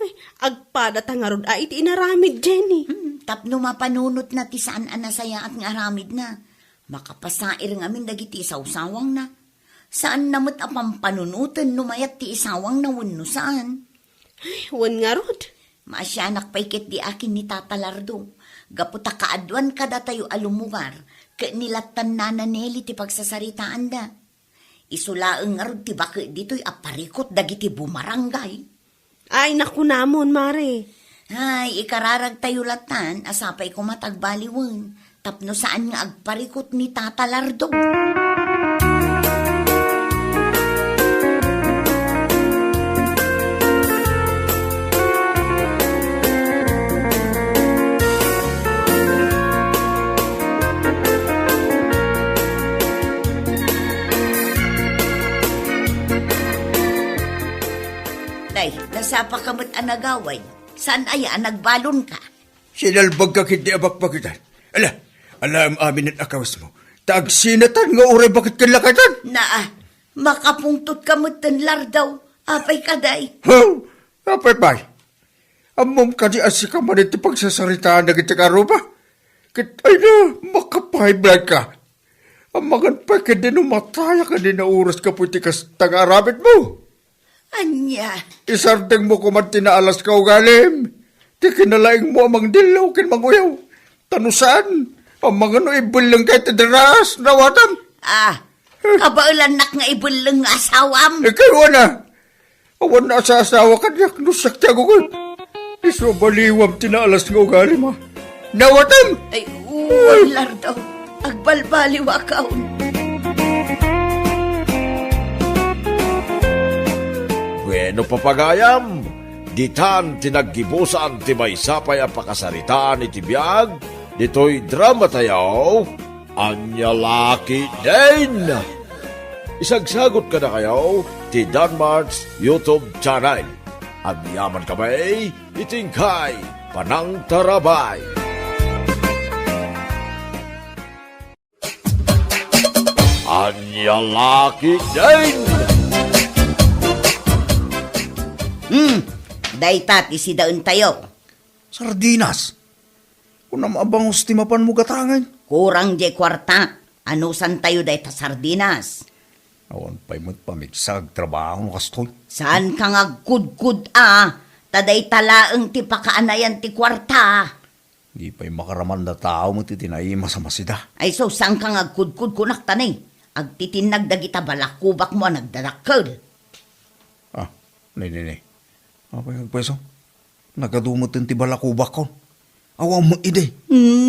Ay, agpadata ngarud a iti inaramid, Jenny. Hmm, tapno mapanunotna ti saan a nasayaat nga aramidna. Makapasair ngamin dagiti isawsawangna. Saanna met a pampanunoten no mayat ti isawangna wenno saan. Ay, wen ngarud. Maasianak pay ketdi akin ni Tata Lardo, gapu ta kaaduan kadatayo a lumugar, ket ni lattan Nana Nelly ti pagsasaritaanda. Isu laeng ngarud ti baket ditoy a parikut dagiti bumarangay. Ay, nakunamon, Mare. Ay, ikararagtayo lattan a sapay koma ti agbaliwen tapno saan nga agparikut ni Tata Lardo. Nay, nasapa ka met a nagaway. Saan aya a nagbalonka? Sinalbagka ketdi a bakbakitan. Ala, ala, am-aminan a kawesmo. Ta agsinatan nga uray baket ken lakaytan. Naa, makapungtot ka met ten Lardo. Apay kadi? Huh? Apay pay? Ammom kadi a sika manen ti pagsasaritaan dagiti karuba? Ket ay na, maka-high blood ka. Amangan pay ketdi no matayak a dinaoras ka pay ti kasta nga aramidmo. Ania? Isardengmo koman ti naalas nga ugalim. Ti kinalaingmo a mangdillo ken manguyaw. Ta no saan, amangan no ibellengka iti deras, nawatam. Ah, kabaelannak nga ibelleng nga asawam. Ikaw, ana. Awan a saasawa kaniak no siak ti agugot. Isu a baliwam ti naalas nga ugalim, a. Nawatam! Ay, wen, Lardo. Agbalbaliwakon. Bueno, papagayam, ditan ti naggibusan ti maysa pay a pakasaritaan iti biag ditoy dramatayo, Ania La Ketdin. Isagsagut kadakayo ti Danmart's YouTube channel. Agyamankami iti inkay panangtarabay. Ania la ketdin? Hmm, dayta ti sidaentayo. Sardinas? Kunam a bangus ti mapanmo gatangen? Kurang diay kuarta. Anusantayo dayta sardinas? Awan pay met pamigsa agtrabaho no kastoy. Saanka nga agkudkod a, ta dayta laeng ti pakaanayan ti kuarta. Di pay makaramanda tao met iti naimas a masida. Ay sus, saanka nga agkudkod kunak ta ni, agtitinnag dagita balakubakmo a nagdadakkel. Ah, ne, ne, ne. Apay agpayso? Nagadu met ti balakubakko. Awan met idi.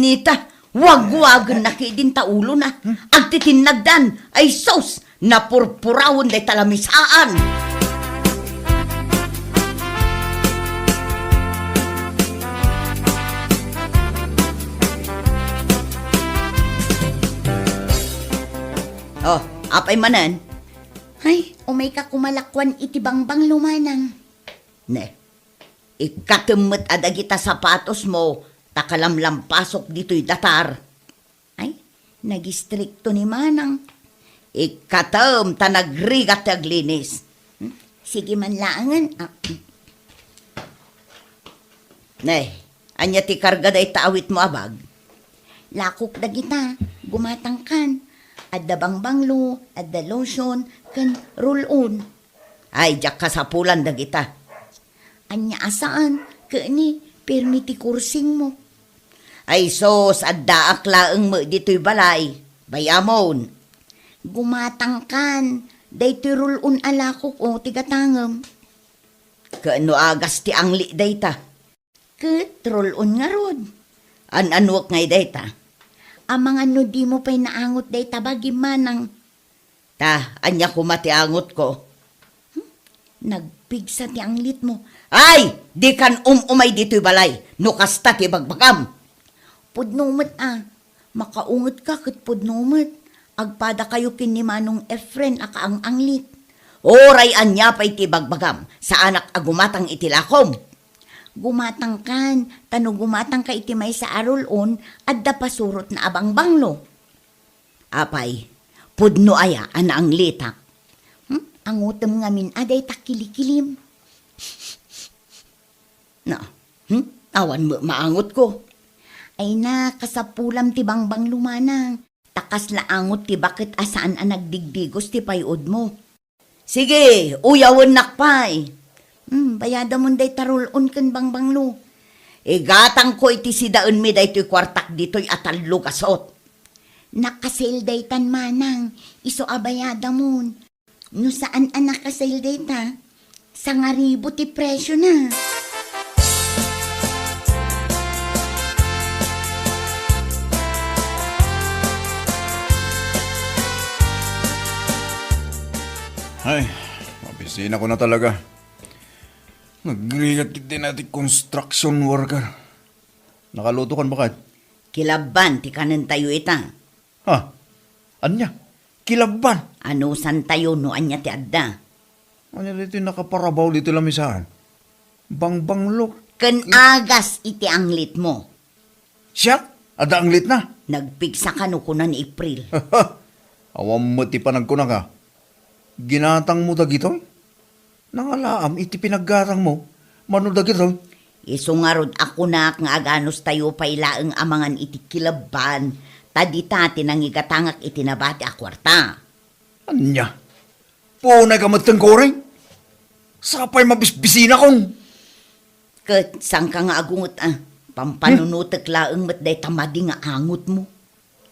Nita, wagwagenna ketdin ta ulona. Agtitinnagdan. Ay sus, napurpurawen dayta lamisaan. Oh, apay manen? Ay, umayka koma laeng iti bangbanglo, manang. Ne, ikkatem met a dagita sapatosmo, ta kalamlampasok ditoy datar. Ay, nagistrikto ni manang. Ikkatem ta nagrigat ti aglinis. Hmm? Sige man laengen. Ah. Ne, ania ti karga dayta awitmo a bag? Lakok dagita, gumatangkan. Adda bangbanglo, adda lotion, ken roll-on. Ay, diak kasapulan dagita. Ania a saan, ket ni, pirmi ti kursingmo. Ay sus, addaak laeng met ditoy balay. Bayamon. Gumatangkan, daytoy roll-on a lakok o ti gatangem. Ket no agas ti angli dayta? Ket roll-on ngarud. An-anuek ngay dayta? Amangan no dimo pay naangot dayta bagim, manang. Ta, ania koma ti angotko? Hmm? Nagpigsa ti anglitmo. Ay! Dikan um-umay ditoy balay, no kasta ti bagbagam. Pudno met a. Makaungetka ket pudno met. Agpadakayo ken ni Manong Efren a kaang-anglit. Uray ania pay ti bagbagam, saanak a gumatang iti lakom. Gumatangkan, ta no gumatangka iti maysa a roll-on, adda pasurotna a bangbanglo. Apay, pudno aya a naanglitak? Hmm? Angotem ngamin a dayta kilikilim. No, hmm? Awan met maangotko. Ay na, kasapulam ti bangbanglo, manang. Ta kasla angot ti baket a saan a nagdigdigos ti pay-odmo. Sige, uyawennak pay. Hmm, bayadamon dayta roll-on ken bangbanglo. Igatangko iti sidaenmi daytoy kuartak ditoy a tallo gasut. Nakasel daytan, manang, isu a bayadamon. No saan a nakasel dayta, sangaribu ti presiona. Ay, mabisinako na talaga. Nagrigat ketdin a ti construction worker. Nakalutokan baket? Kilabban ti kanentayo ita. Ha? Ania? Kilabban? Anusantayo no ania ti adda? Ania ditoy nakaparabaw ditoy lamisaan? Bangbanglo. Ken agas iti anglitmo. Siak? Adda anglitna? Nagpigsa kano kuna ni April. Awan met ti panagkunaka. Ginatangmo dagitoy? Nangalaam iti pinaggatangmo, mano dagitoy? Isu ngarud a kunak nga aganustayo pay laeng a mangan iti kilabban, ta dita ti nangigatangak iti nabati a kuarta. Ania? Punayka metten, Koring? Sapay mabisbisinakon. Ket saanka nga agunget a? Pampanunotek laeng met dayta madi nga angotmo.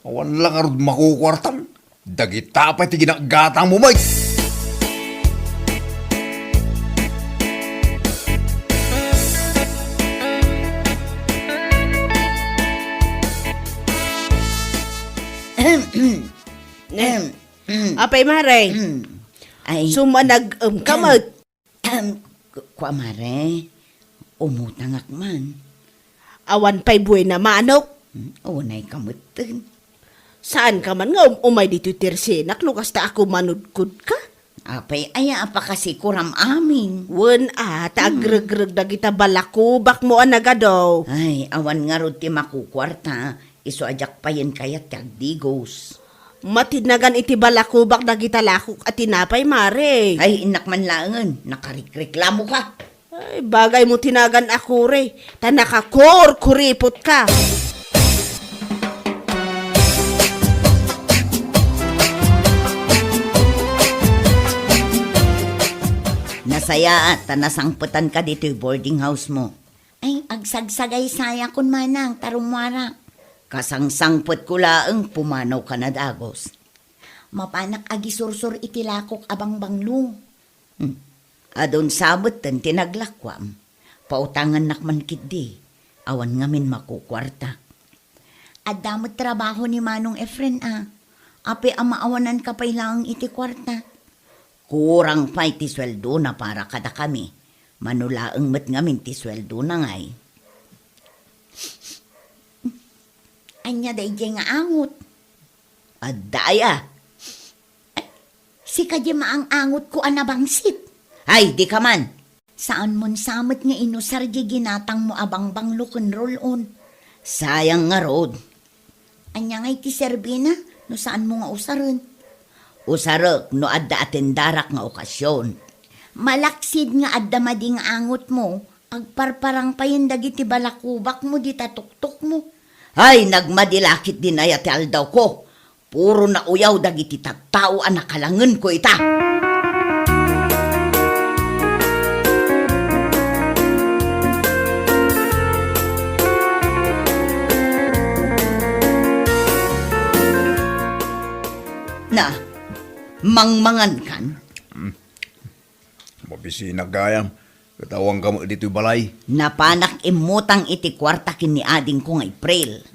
Awan la ngarud makukuartam. Dagita pay ti ginagatangmo met. Apay, Mare? Ay. Sumanag-em ka met. Ahem, ku-, kua, Mare, umutangak man. Awan pay buena manok? Hmm, unay ka metten. Saanka man nga um-umay ditoy tersenak no kasta a kumanudkodka? Apay aya a pakasikuram amin? Wen a, ta agregreg dagita balakubakmo a nagadu. Ay, awan ngarud ti makukuarta, isu a diak payen kayat ti agdigos. Matinagan iti balakubak dagita lakok a tinapay, Mare. Ay, innak man laengen, nakarikreklamoka. Ay, bagay mo tinagan a kuri, ta nakakurkuripot ka. Nasayaat ta nasangpetan ka ditoy boarding house mo. Ay, agsagsagaysayak, Manang, ta rummuara. Kasangsangpetko laeng, pumanaw ka na dagus. Mapanak agisursor iti lakok a bangbanglo. Hmm. Adun sa metten ti naglakuam. Pautangannak man ketdi. Awan ngamin makukuarta. Adda met trabaho ni Manong Efren a. Apay a maawananka pay laeng iti kuarta? Kurang pay ti sueldona para kadakami. Mano laeng met ngamin ti sueldona ngay. Ania daydiay nga angot? Adda aya. Ay, sika di maang-angotko a nabangsit. Ay, di ka man. Saanmon sa met nga inusar di ginatangmo a bangbanglo ken roll-on? Sayang ngarud. Ania ngay ti serbina no saanmo nga usaren? Usarek no adda atendarak nga okasion. Malaksid nga adda madi nga angotmo, agparparang payen dagiti balakubakmo dita tuktokmo. Ay, nagmadi la ketdin aya ti aldawko. Puro nauyaw dagiti tattao a nakalangenko ita. Na, mangmangankan? Mabisinak gayam, ket awanka met ditoy balay. Napanak immutang iti kuarta ken ni adingko nga April.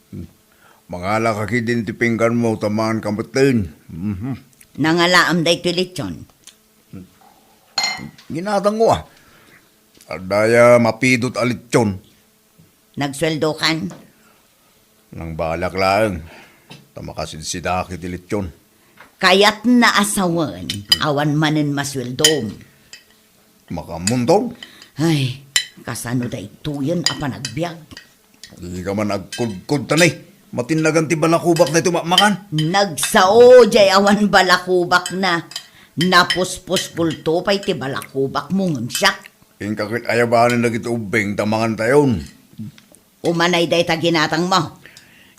Mangalaka ketdin iti pingganmo, ta manganka metten. Mhm. Nangalaam daytoy lechon. Ginatangko, a. Adda aya mapidot a lechon? Nagsueldokan? Nangbalak laeng, ta makasidsidaak iti lechon. Kayatna a sawen, awan manen masueldom. Makamuntong? Ay, kasano daytoyen a panagbiag? Dika man agkudkod, ta ni, matinagan ti balakubak daytoy makmakan. Nagsao jay awan balakubakna. Napuspuskolto pay ti balakubakmo ngem siak. Inka ket ayabanen dagiti ubbing ta mangantayon. Umanay dayta ginatangmo.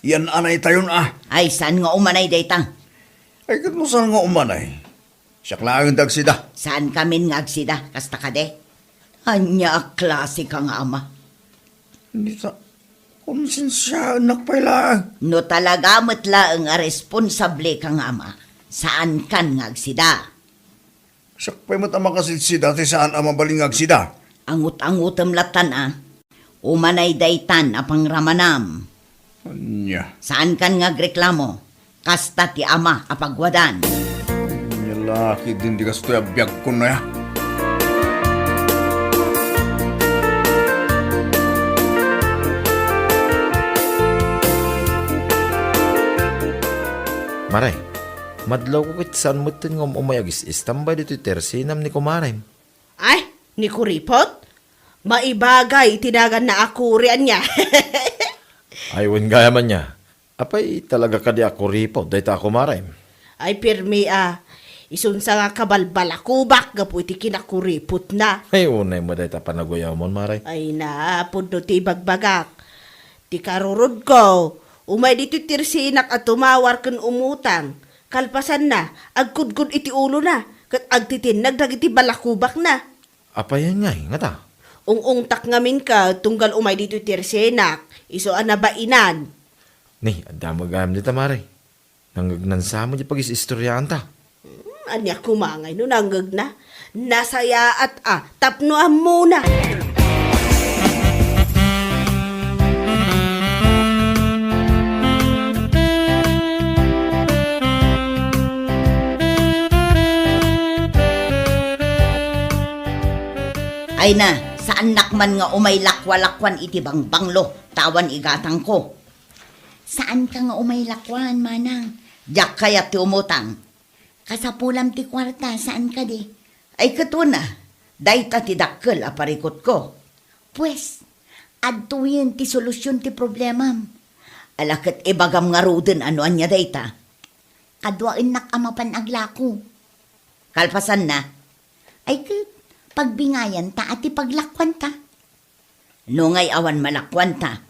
Yan-anaytayon a. Ay, saan nga umanay dayta? Ay, ket no saan nga umanay? Siak laeng ti agsida. Saankamin nga agsida, kasta kadi? Ania a klaseka nga ama? Dita, konsensiaennak pay laeng. No talaga met laeng a responsableka nga ama, saankan nga agsida. Siak pay met a makasidsida ti saan a mabalin nga agsida. Angut-angutem lattan a. Umanay daytan a pangramanam. Ania? Saankan nga agreklamo. Kasta ti ama a pagwadan. Ania la ketdin ti kastoy a biagko, aya? Maray, madlawko ket saan metten nga um-umay agis-istambay ditoy tersenam ni kumarem. Ay, ni kuripot? Maibagay ti naganna a kuri ania. Ay, wen gayam ania. Apay talaga kadi a kuripot dayta a kumarem? Ay, pirmi a. Isunsa nga kabalbalakubak gapu iti kinakuripotna. Ay, unay met dayta panaguyawmon, Maray. Ay na, pudno ti ibagbagak. Ti karurodko, umay ditoy tersenak a tumawar ken umutang. Kalpasanna, agkudkod iti ulona, ket agtitinnag dagiti balakubakna. Apayen ngay, ngata? Ung-ungtak ngamin ket tunggal umay ditoy tersenak, isu a nabainan. Ni, adda met gayam dita, Maray. Nangngegnan sa met di pagis-istoriaanta. Hmm, ania koma ngay no nangngegna? Nasayaat a tapno ammona. Ay na, saannak man nga umay lakwa-lakwan iti bangbanglo, ta awan igatangko. Saanka nga umay lakwan, manang? Diak kayat ti umutang. Kasapulam ti kuarta, saan kadi? Ay, ket wen a, dayta ti dakkel a parikutko. Pues, adtoyen ti solusion ti problemam. Ala, ket ibagam ngaruden a no ania dayta. Adu a innak a mapan aglako. Kalpasanna? Ay ket, pagbingayanta a ti paglakuanta. No ngay awan malakuanta?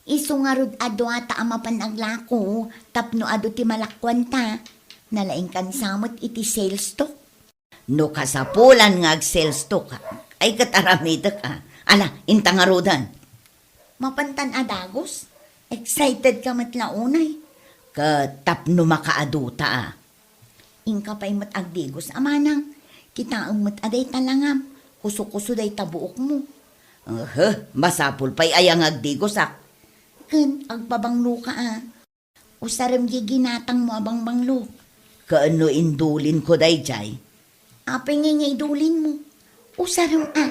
Isu ngarud a duata a mapan aglako tapno adu ti malakuanta. Nalaingkan sa met iti sales talk. No kasapulan nga ag-sales talk ka, ay ket aramidek a. Ala, inta ngaruden. Mapantan a dagus? Excited ka met la unay. Ket tapno makaaduta a. Inka pay met agdigos a manang. Kitaem met a dayta langam. Kuso-kuso dayta buokmo. Ehe, masapul pay aya nga agdigosak. Ken agpabangloka a. Usarem diay ginatangmo a bangbanglo. Ken no indulinko daydiay? Apay ngay nga idulinmo? Usarem a.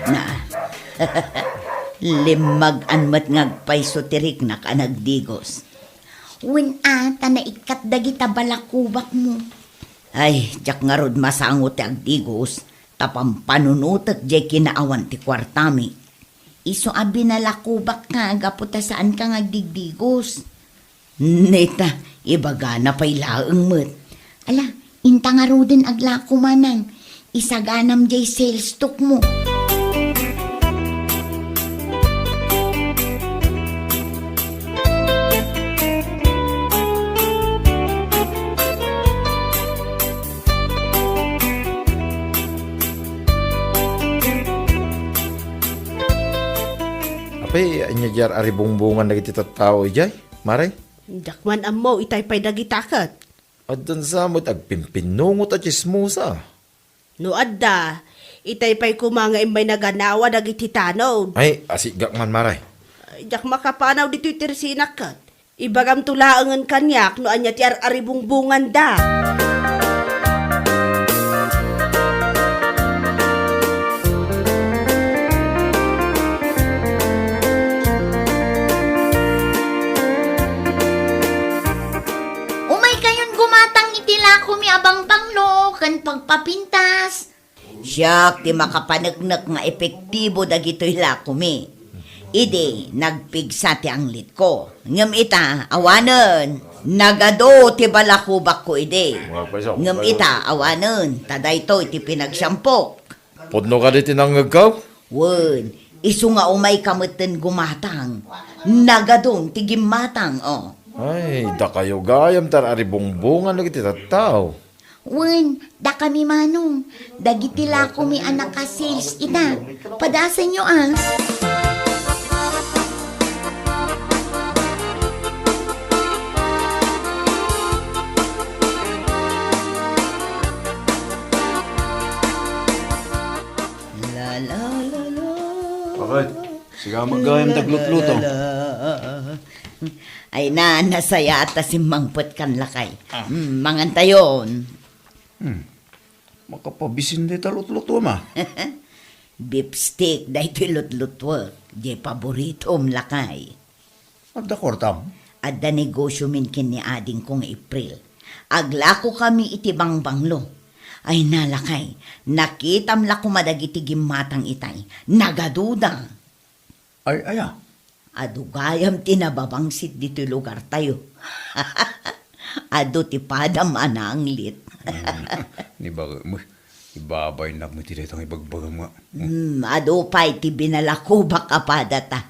Na. Limmag-an met nga agpayso ti riknak a nagdigos. Wen a, ta naikkat dagita balakubakmo. Ay, diak ngarud masango ti agdigos, ta pampanunotek diay kinaawan ti kuartami. Isu a binalakubakka gapu ta saanka nga agdigdigos. Neta, ibagana pay laeng met. Ala, inta ngaruden aglako manang. Isaganam diay sales talk mo. Apay, ania diay ar-aribungbungan dagiti tattao idiay, Mare? Diak man ammo itay pay dagita ket. Addan sa met agpimpinnungot a tsismosa. No adda, itay pay koma nga immay naganawa dagiti tanod. Ay, asigak man, Mare. Ay, diak makapanaw ditoy tersinak ket. Ibagamto laengen kaniak no ania ti ar-aribungbunganda. Umaykayon gumatang iti lakomi a bangbanglo ken pagpapintas. Siak ti makapaneknek nga epektibo dagitoy lakomi. Idi nagpigsa ti anglitko. Ngem ita, awanen, nagadu ti balakubakko idi. Ngem ita, awanen, ta daytoy ti pinagsyampok. Pudno kadi ti nangngegko? Wen, isu nga umayka metten gumatang. Nagadun ti gimmatang, o. Ay, dakayo gayam ti ar-aribungbungan dagiti tattao. Wen, dakami manong, dagiti lakomi a naka-sales ita. Padasenyo a. La, la, la, la. Bakit? Siga met gayam ti aglutluto. La, la, la. Ay na, nasayaat ta simmangpetkan, lakay. Ah. Mm, mangantayon. Hmm. Makapabisin dayta lutlutuem a. Beef steak daytoy lutlutuek, diay paboritom, lakay. Adda kuartam? Adda negosiomin ken ni adingko nga April. Aglakokami iti bangbanglo. Ay na, lakay, nakitam la koma dagiti gimmatang itay. Nagaduda. Ay, aya? Adu gayam ti nababangsit ditoy lugartayo. Adu ti padam a naanglit. Hmm, ni bakit mo? Ibabaynak met ti dayta nga ibagbagam nga. Hmm, adu pay ti binalakubak a padata.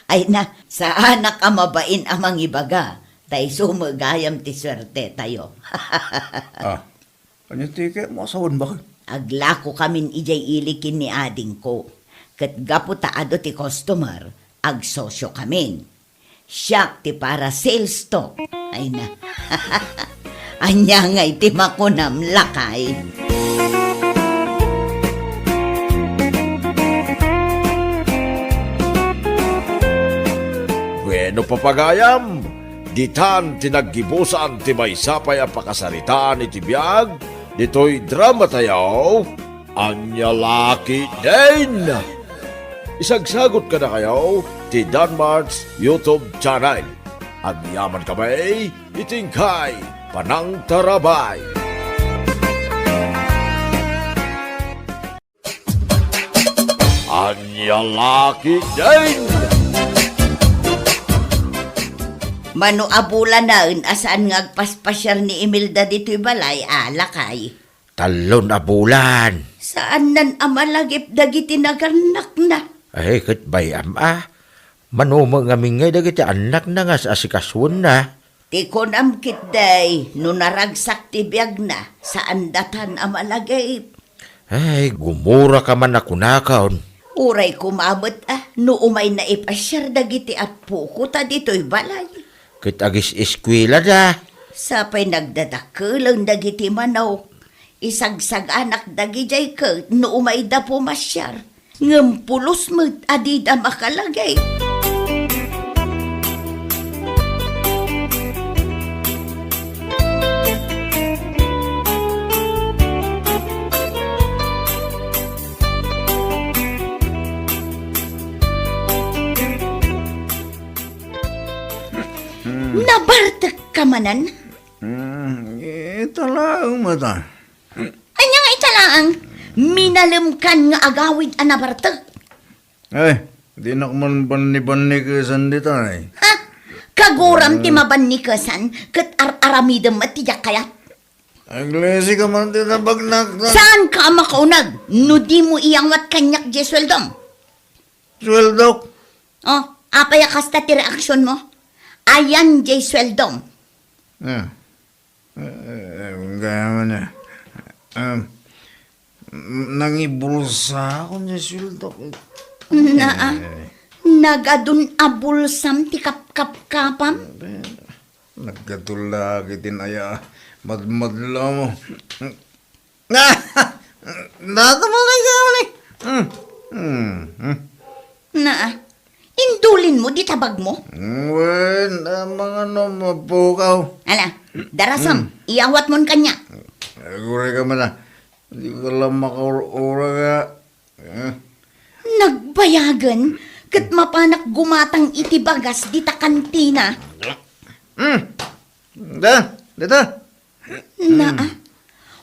Ay na, saanak a mabain a mangibaga. Ta isu met gayam ti suertetayo. Ah, ania ti kayatmo a sawen, baket? Aglakokamin idiay ili ken ni adingko. Ket gapu ta adu ti customer, agsosiokamin. Siak ti para sales talk. Ay na. Ania ngay ti makunam, lakay? Bueno, papagayam, ditan ti naggibusan ti maysa pay a pakasaritaan iti biag ditoy dramatayo. Ania la ketdin? Isagsagut kadakayo ti Danmart's YouTube channel. Agyamankami iti inkay panangtarabay. Ania la ketdin? Mano a bulanen a saan nga agpaspasiar ni Imelda ditoy balay, a, lakay? Tallon a bulan. Saannan a malagip dagiti nagannakna. Ay, ket bay-am a. Mano met ngamin ngay dagiti annakna nga as-asikasuenna? Ti kunam ketdi, no naragsak ti biagna, saandatan a malagip. Ay, gumuraka man a kunakon. Uray koma met a, no umayna ipasiar dagiti appoko ta ditoy balay. Ket agis-eskuelada. Sapay nagdadakelen dagiti manok. Isagsaganak dagidiay ket no umayda pumasiar. Ngem pulos met a dida makalagip. Hmm. Nabartek ka manen? Hmm, ita laeng met a. Ania nga ita laeng? Minalemkan nga agawid a nabartek. Ay, dinak man banni-bannikesan dita, ay. Ha? Kaguram ti mabannikesan, ket ar-aramidem met ti diak kayat. Aglisi ka man ti nabagnak, ta- Saan ka a makauneg no di mo iyawat kaniak diay sueldom? Sueldok? Oh, apay a kasta ti reaksion mo? Ayan diay sueldom. Ah. Eh, eh, eh, gaya man, eh. Um, nangibulsa ako ni sueldo. Naa, eh, nagadun a bulsam ti kapkapkapam? Eh, nagkatulak iti naya madmadlaw mo. Data mo kay gaya man, eh. Hmm. Hmm. Hmm. Naa, indulin mo di tabag mo? Wen, a, mangano mapukaw. Ala, darasam, iyawat mon kaniak. Aguray ka man, a. Di ka lang makaur-ura ka. Eh. Nagbayagen, ket mapanak gumatang iti bagas dita kantina. Hmm. Da, dita. Naa,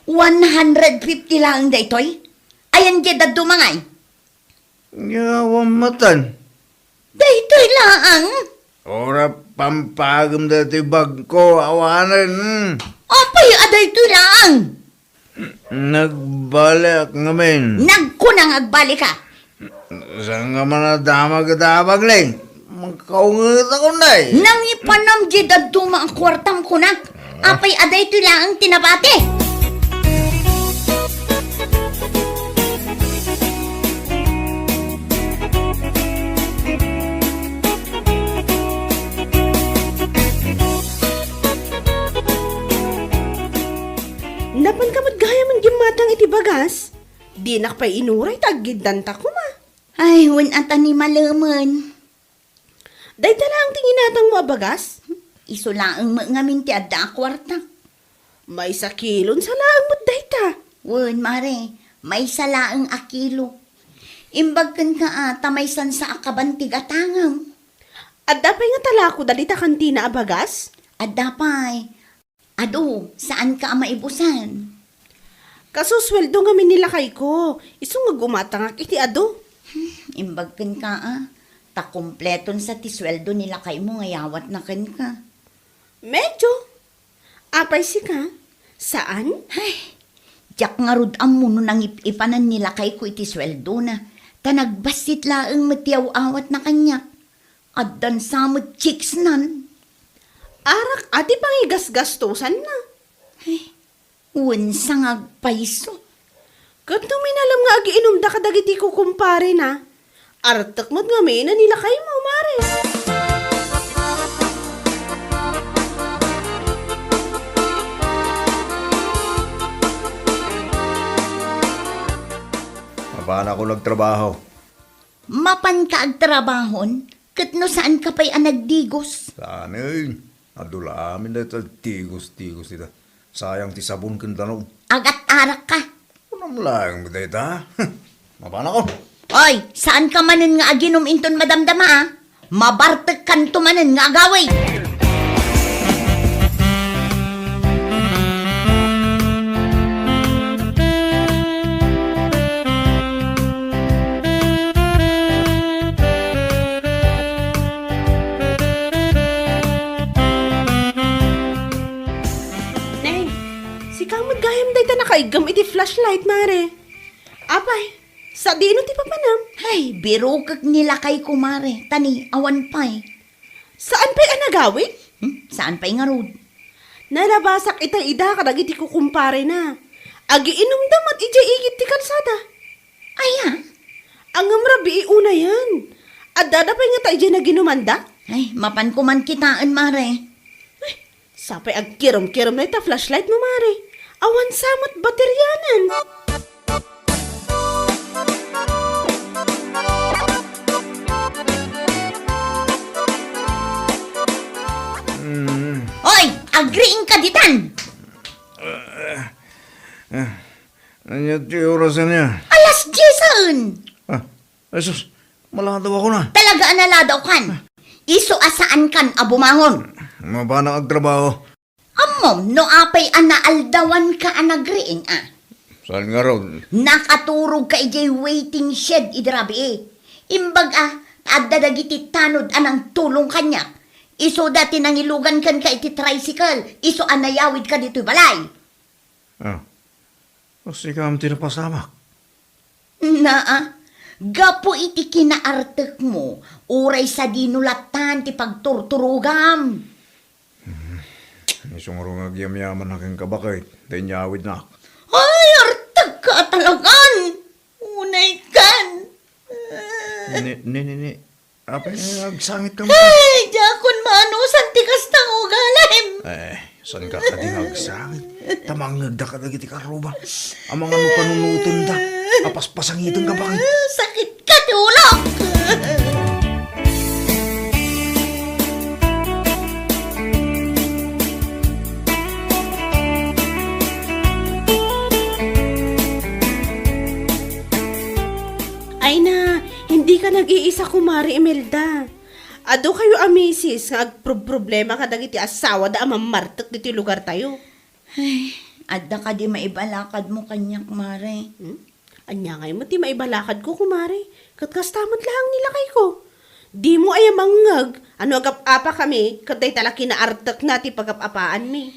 one hundred fifty laeng daytoy? Ayan diay dadduma ngay? Yawan matan. Daytoy laeng? Ura, pampagem daytoy bagko, awanen. Apay a daytoy laeng? Nagbaliak ngamin. Nagkuna nga agbali ka. Saan ka man a damag iti abag, Leng? Makaunget ako, Nay. Nangipanam di dadduma a kuartam, kunak. Apay a daytoy laeng ti nabati? Napan ka met gayam gimmatang iti bagas? Dinak pay inuray ta aggiddanta koma. Ay, wen a ta ni malemen. Dayta laeng ti ginatangmo a bagas? Isu laeng met ngamin ti adda a kuarta. Maysa kilon sa laeng met dayta. Wen, mare, maysa laeng a kilo. Imbag kenka a, ta maysan sa a kaban ti gatangem. Adda pay nga talako dagita kantina a bagas? Adda pay. Adu, saanka a maibusan? Kasu sueldo ngamin ni lakayko, isu nga gumatangak iti adu. Hmm, imbag kenka a, ta kompleton sa ti sueldo ni lakaymo nga yawatna kenka. Medyo. Apay sika? Saan? Ay, diak ngarud ammo no nangip-ipanan ni lakayko iti sueldona, ta nagbassit laeng met ti aw-awatna kaniak. Addan sa met chicks nan. Arak a ti pangigasgastosanna. Eh, wen sa nga agpayso. Ket no minalem nga agiinumda kadagiti kukumparena, artek met ngamin a ni lakaymo, mare. Mapanakon agtrabaho. Mapanka agtrabahon? Ket no saanka pay a nagdigos? Saan, eh. Adu la amin dayta tigos-tigos ita. Sayang ti sabon ken danum. Agat-arak ka. Kunam laeng dayta. Mapanakon. Oy, saanka manen nga aginum inton madamdama, a? Mabartekkanto manen nga agawid. Iggam iti flashlight, Mare. Apay, sadino ti papanam? Ay, birukek ni lakayko, Mare. Ta ni, awan pay. Saan pay a nagawid? Hmm? Saan pay ngarud? Nalabasak itay ida kadagiti kukumparena. Agiinumda met idiay igid ti kalsada. Aya? Ngem rabii unayen. Addada pay ngata idiay naginumanda? Ay, mapanko man kitaen, Mare. Ay, sapay agkirum-kirum na ita flashlight mo, Mare. Awan sa met baterianan. Mm. Oy, agriing ka ditan! Ah, ah, ania ti oras ania? Alas diesen! Ah, Jesus, maladaw ako na. Talaga a naladawkan. Isu a saankan a bumangon. Mapanak agtrabaho. Ammom no apay a naaldawanka a nagriing a? Saan ngarud? Nakaturogka idiay waiting shed idi rabii. Imbag a, adda dagiti tanod a nangtulong kaniak. Isuda ti nangilugan kenka iti tricycle. Isu a nayawidka ditoy balay. Ah. Sika ti napasamak. Naa, gapu iti kinaartekmo, uray sadino latta ti pagturturogam. Hmm. Isu ngarud nga agyamyamannak kenka baket, ta inyawidnak. Ay, artekka a talagan! Unaykan! Ni, ni, ni, ni. Apay, agsangit ka mo. Ay, diakon maanusan ti kasta nga ugalim. Eh, saan ka kadi nga agsangit? Ta mangngegda kadagiti karruba. Amangan no panunotenda. Apaspasangiten ka baket. Sakit ka ti ulok. Ay na, hindi ka nag-iisa, Kumare Imelda. Adu kayo a misis nga agproproblema kadagiti asawada a mammartek ditoy lugartayo. Ay, adda kadi maibalakadmo kaniak, Mare? Hmm? Ania ngay met ti maibalakadko, Kumare? Ket kasta met laeng ni lakayko. Dimo aya mangngeg a no agap-apakami ket dayta la kinaartekna ti pagap-apaanmi.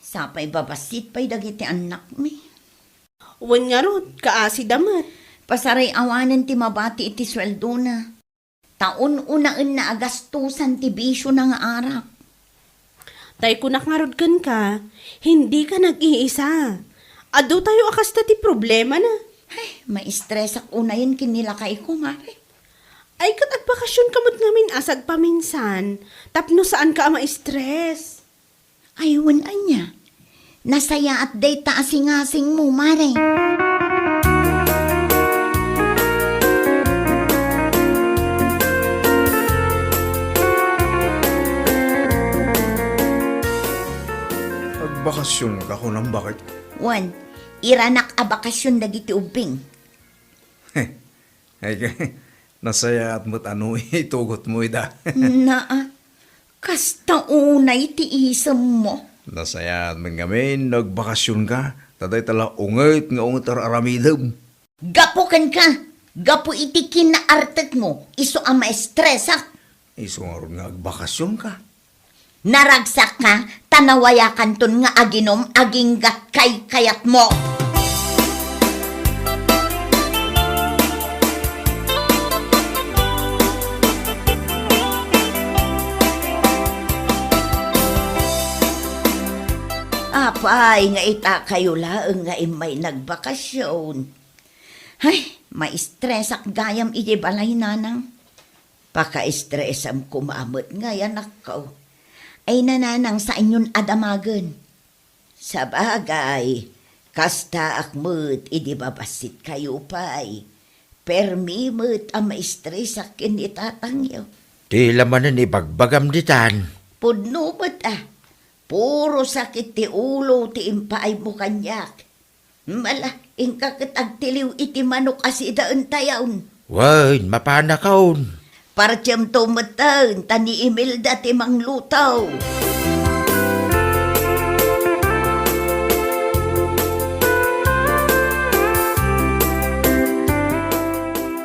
Sapay babassit pay dagiti annakmi. Wen ngarud, kaasida met. Pasaray-awanen ti mabati iti sueldona. Ta un-unaenna a gastosan ti bisiona nga arak. Tay kunak ngarud kenka, hindi ka nag-iisa. Adu tayo a kasta ti problemana. Ay, maistresak unayen ken ni lakayko, Mare. Ay, ket agbakasion ka met ngamin a sagpaminsan, tapno saan ka a maistres. Ay, wen ania? Nasayaat dayta a singasingmo, Mare. Agbakasion ka kunam, baket? Wen, iranak a bakasion dagiti ubbing. Ay, nasayaat met a no itugotmo ida. Naa, kasta unay ti isemmo. Nasayaat met ngamin no agbakasionka, ta dayta la unget nga unget ar-aramidem. Gapu kenka, gapu iti kinaartekmo, isu a maistresak. Isu ngarud nga agbakasionka. Naragsakka, ta nawayakanton nga aginum agingga ti kaykayatmo. Apay nga ita kayo laeng nga immay nagbakasion? Ay, maistresak gayam iti balay, nanang. Pakaistresam koma met ngay, anakko. Ay, nanang, saanyon a damagen. Sabagay, kastaak met idi babassit kayo pay. Permi met a maistresak ken ni tatangyo. Ti la manen ibagbagam ditan. Pudno met a. Puro sakit ti ulo ti impaaymo kaniak. Mala, inka ket agtiliw iti manok a sidaentayon. Wen, mapanakon. Partiemto metten, ta ni Imelda ti mangluto.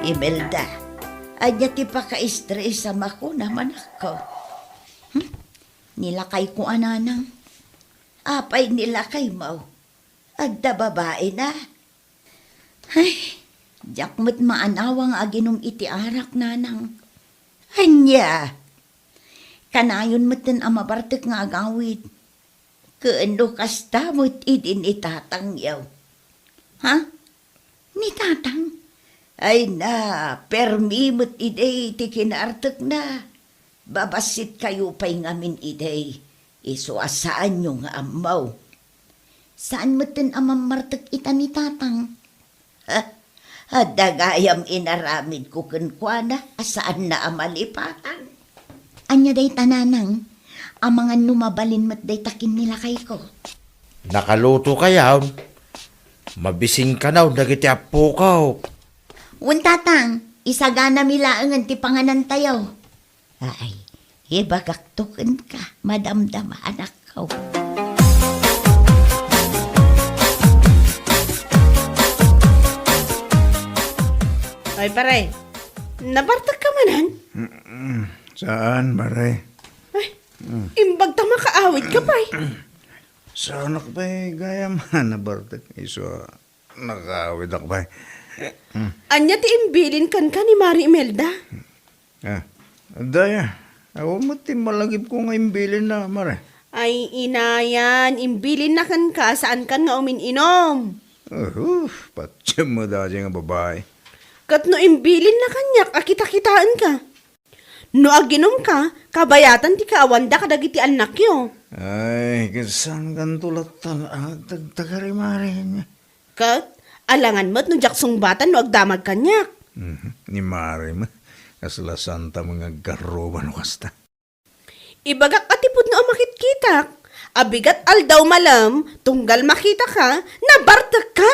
Imelda, ania ti pakaistresam a kunam, anakko? Hmm? Ni lakayko a nanang. Apay ni lakaymo? Adda babaina? Ay, diak met maanawa nga aginum iti arak, nanang. Ania? Kanayon metten a mabartek nga agawid. Ken no kasta met idi ni tatangyo. Ha? Ni tatang? Ay na, permi met idi ti kinaartekna. Babassit kayo pay ngamin idi. Isu a saanyo nga ammo. Saan metten a mammartek ita ni tatang? Ha? Adda gayam inaramidko kenkuana a saanna a malipatan. Ania dayta, nanang? Amangan no mabalin met dayta ken ni lakayko. Nakaluto kayon? Mabisin kanaw dagiti appoko. Wen, tatang, isaganami laengen ti panganantayo. Ay, ibagakto kenka, madamdama, anakko. Ay, pare, nabartek ka manen? Mm, saan, pare? Ay, imbag ta makaawid ka pay. Saanak pay gayam a nabartek, isu a nakaawid ak pay. Ania ti imbilin kenka ni Mari Imelda? Ah, daya, awan met ti malagipko nga imbilinna, mare. Ay, inayan, imbilinna kenka, saankan nga umin-inom. Uhuf, patiem met dayta nga babai. Ket no imbilinna kaniak a kitakitaenka? No aginumka, kabayatan ti kaawanda kadagiti annakyo. Ay, ket saankanto latta a agtagtagari, mare. Ket, alangan met no diak sungbatan no agdamag kaniak. Mhm. Ni mare met, kasla saanta nga aggarruba no kasta. Ibagak a ti pudno a makitkitak, a bigat aldaw malem, tunggal makitaka, nabartekka.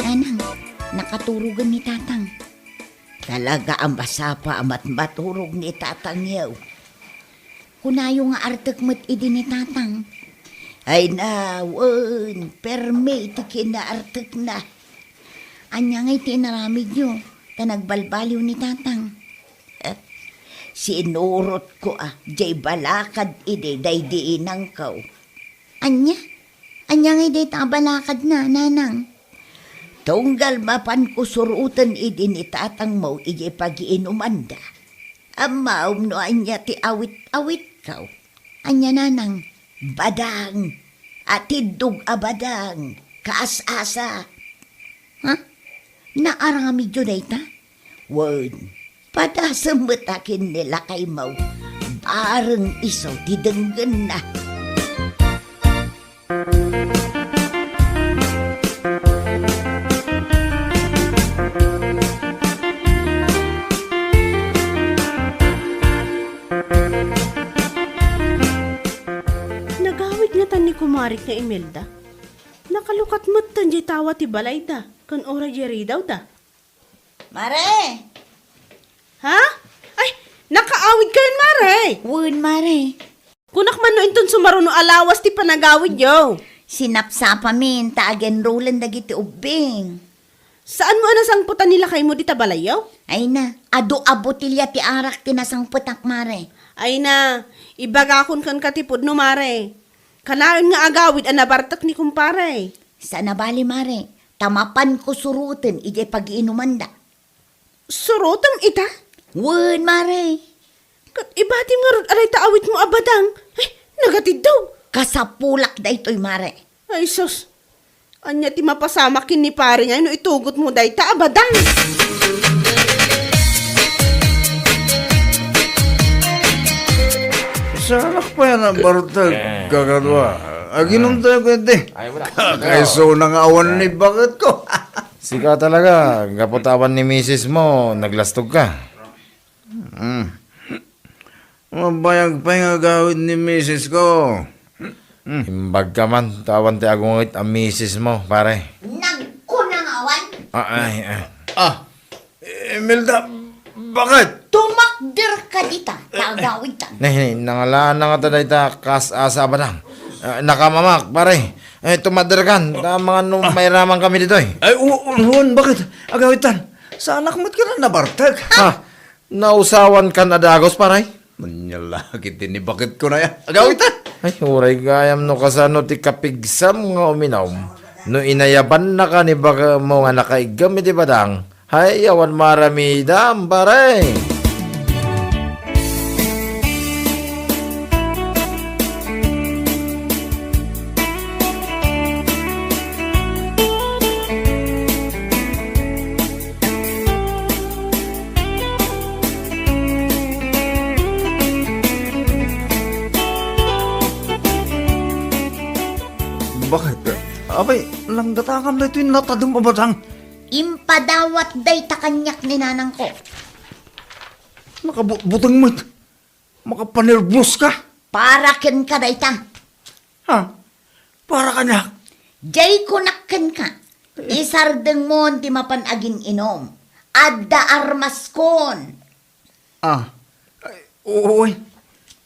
Nanang, nakaturogen ni tatang. Talaga a masapa a matmaturog ni tatangyo. Kunayo nga artek met idi ni tatang. Ay na, wen, permi ti kinaartekna. Ania ngay ti inaramidyo, ta nagbalbaliw ni tatang? Sinurotko a, jay balakad idi daydi inangko. Ania? Ania ngay dayta a balakadna, nanang? Tunggal mapanko suroten idi ni tatangmo idiay pagiinumanda. Ammom no ania ti awit-awitko. Ania, nanang? Badang. Atiddog a badang. Kaas-asa. Ha? Naaramidyo dayta? Wen, padasem met a ken ni lakaymo. Bareng isu ti denggenna. Nagawid ngatan ni kumarik nga Imelda? Nakalukat met ta diay tawa ti balayda, ken uray diay ridawda. Mare! Ha? Ay, nakaawid kayon, mare? Wen, mare. Kunak man no inton sumaruno a lawas ti panagawidyo. Sinapsapamin ta agenrolen dagiti ubbing. Saanmo a nasangpetan ni lakaymo dita balayyo? Ay na, adu a botelia ti arak ti nasangpetak, mare. Ay na, ibagakon kenka ti pudno, mare. Kanayon nga agawid a nabartek ni kumpare. Saan a bale, mare, ta mapanko suroten idiay pagiinumanda. Surotem ita? Wen, mare. Ket ibatim ngarud a dayta awitmo a badang. Ay, nagatiddog. Kasapulak daytoy, mare. Ay, sus. Ania ti mapasamak ken ni pare ngay no itugotmo dayta a badang? Saanak pay a nabartek, kakadua. Aginom tayo, kuwede. Ay, wala. Kakaisuna nga awan ni baketko. Sika talaga, gapu ta awan ni misis mo, naglastog ka. Mm. Mabayag pay nga agawid ni misis ko. Mm. Imbag ka man, ta awan ti agungit a misis mo, pare. Nagkuna nga awan? Ah, ay, ay. Ah, Imelda, bakit? Tumakder ka dita, ta agawid ka. Ne, ne, nangalaan na nga ta dayta kas-asa a badang. Ah, nakamamak, pare. Eh, tumadderkan, ta mangano mairaman kami ditoy. Ay, u-, unuan, bakit? Agawitan, saanak met ka na nabartek. Ha? Nausawan kan a dagus, pare? Manyalakit ni bakit ko na ya. Agawitan. Ay, uray gayam no kasano ti kapigsam nga uminum. No inayabannaka ni baka mo nga nakaiggam iti badang, hay, awan maramidam, pare. Bakit? Apay, nanggatakam daytoy natadem a badang. Impadawat dayta kaniak ni nanangko. Nakabutbuteng met. Makapanerbios ka. Para kenka dayta. Ha? Para kaniak? Jay kunak kenka. Isardengmon ti mapan agin-inum. Adda armaskon. Ah, ay, oo, ay.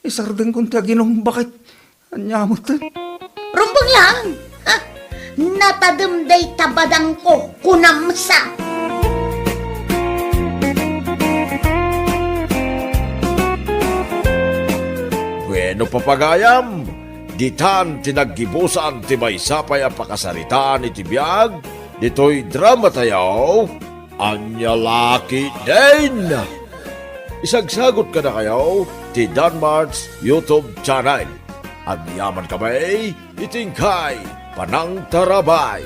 Isardengkon ti aginum, bakit? Ania met? Rumbeng lang! Ha? Natadem dayta badangko, kunam sa. Bueno, papagayam, ditan ti naggibusan ti maysa pay a pakasaritaan iti biag ditoy drama tayo. Ania la ketdin? Isagsagot kadakayo ti Danmart's YouTube channel. Agyamankami iti inkay panangtarabay.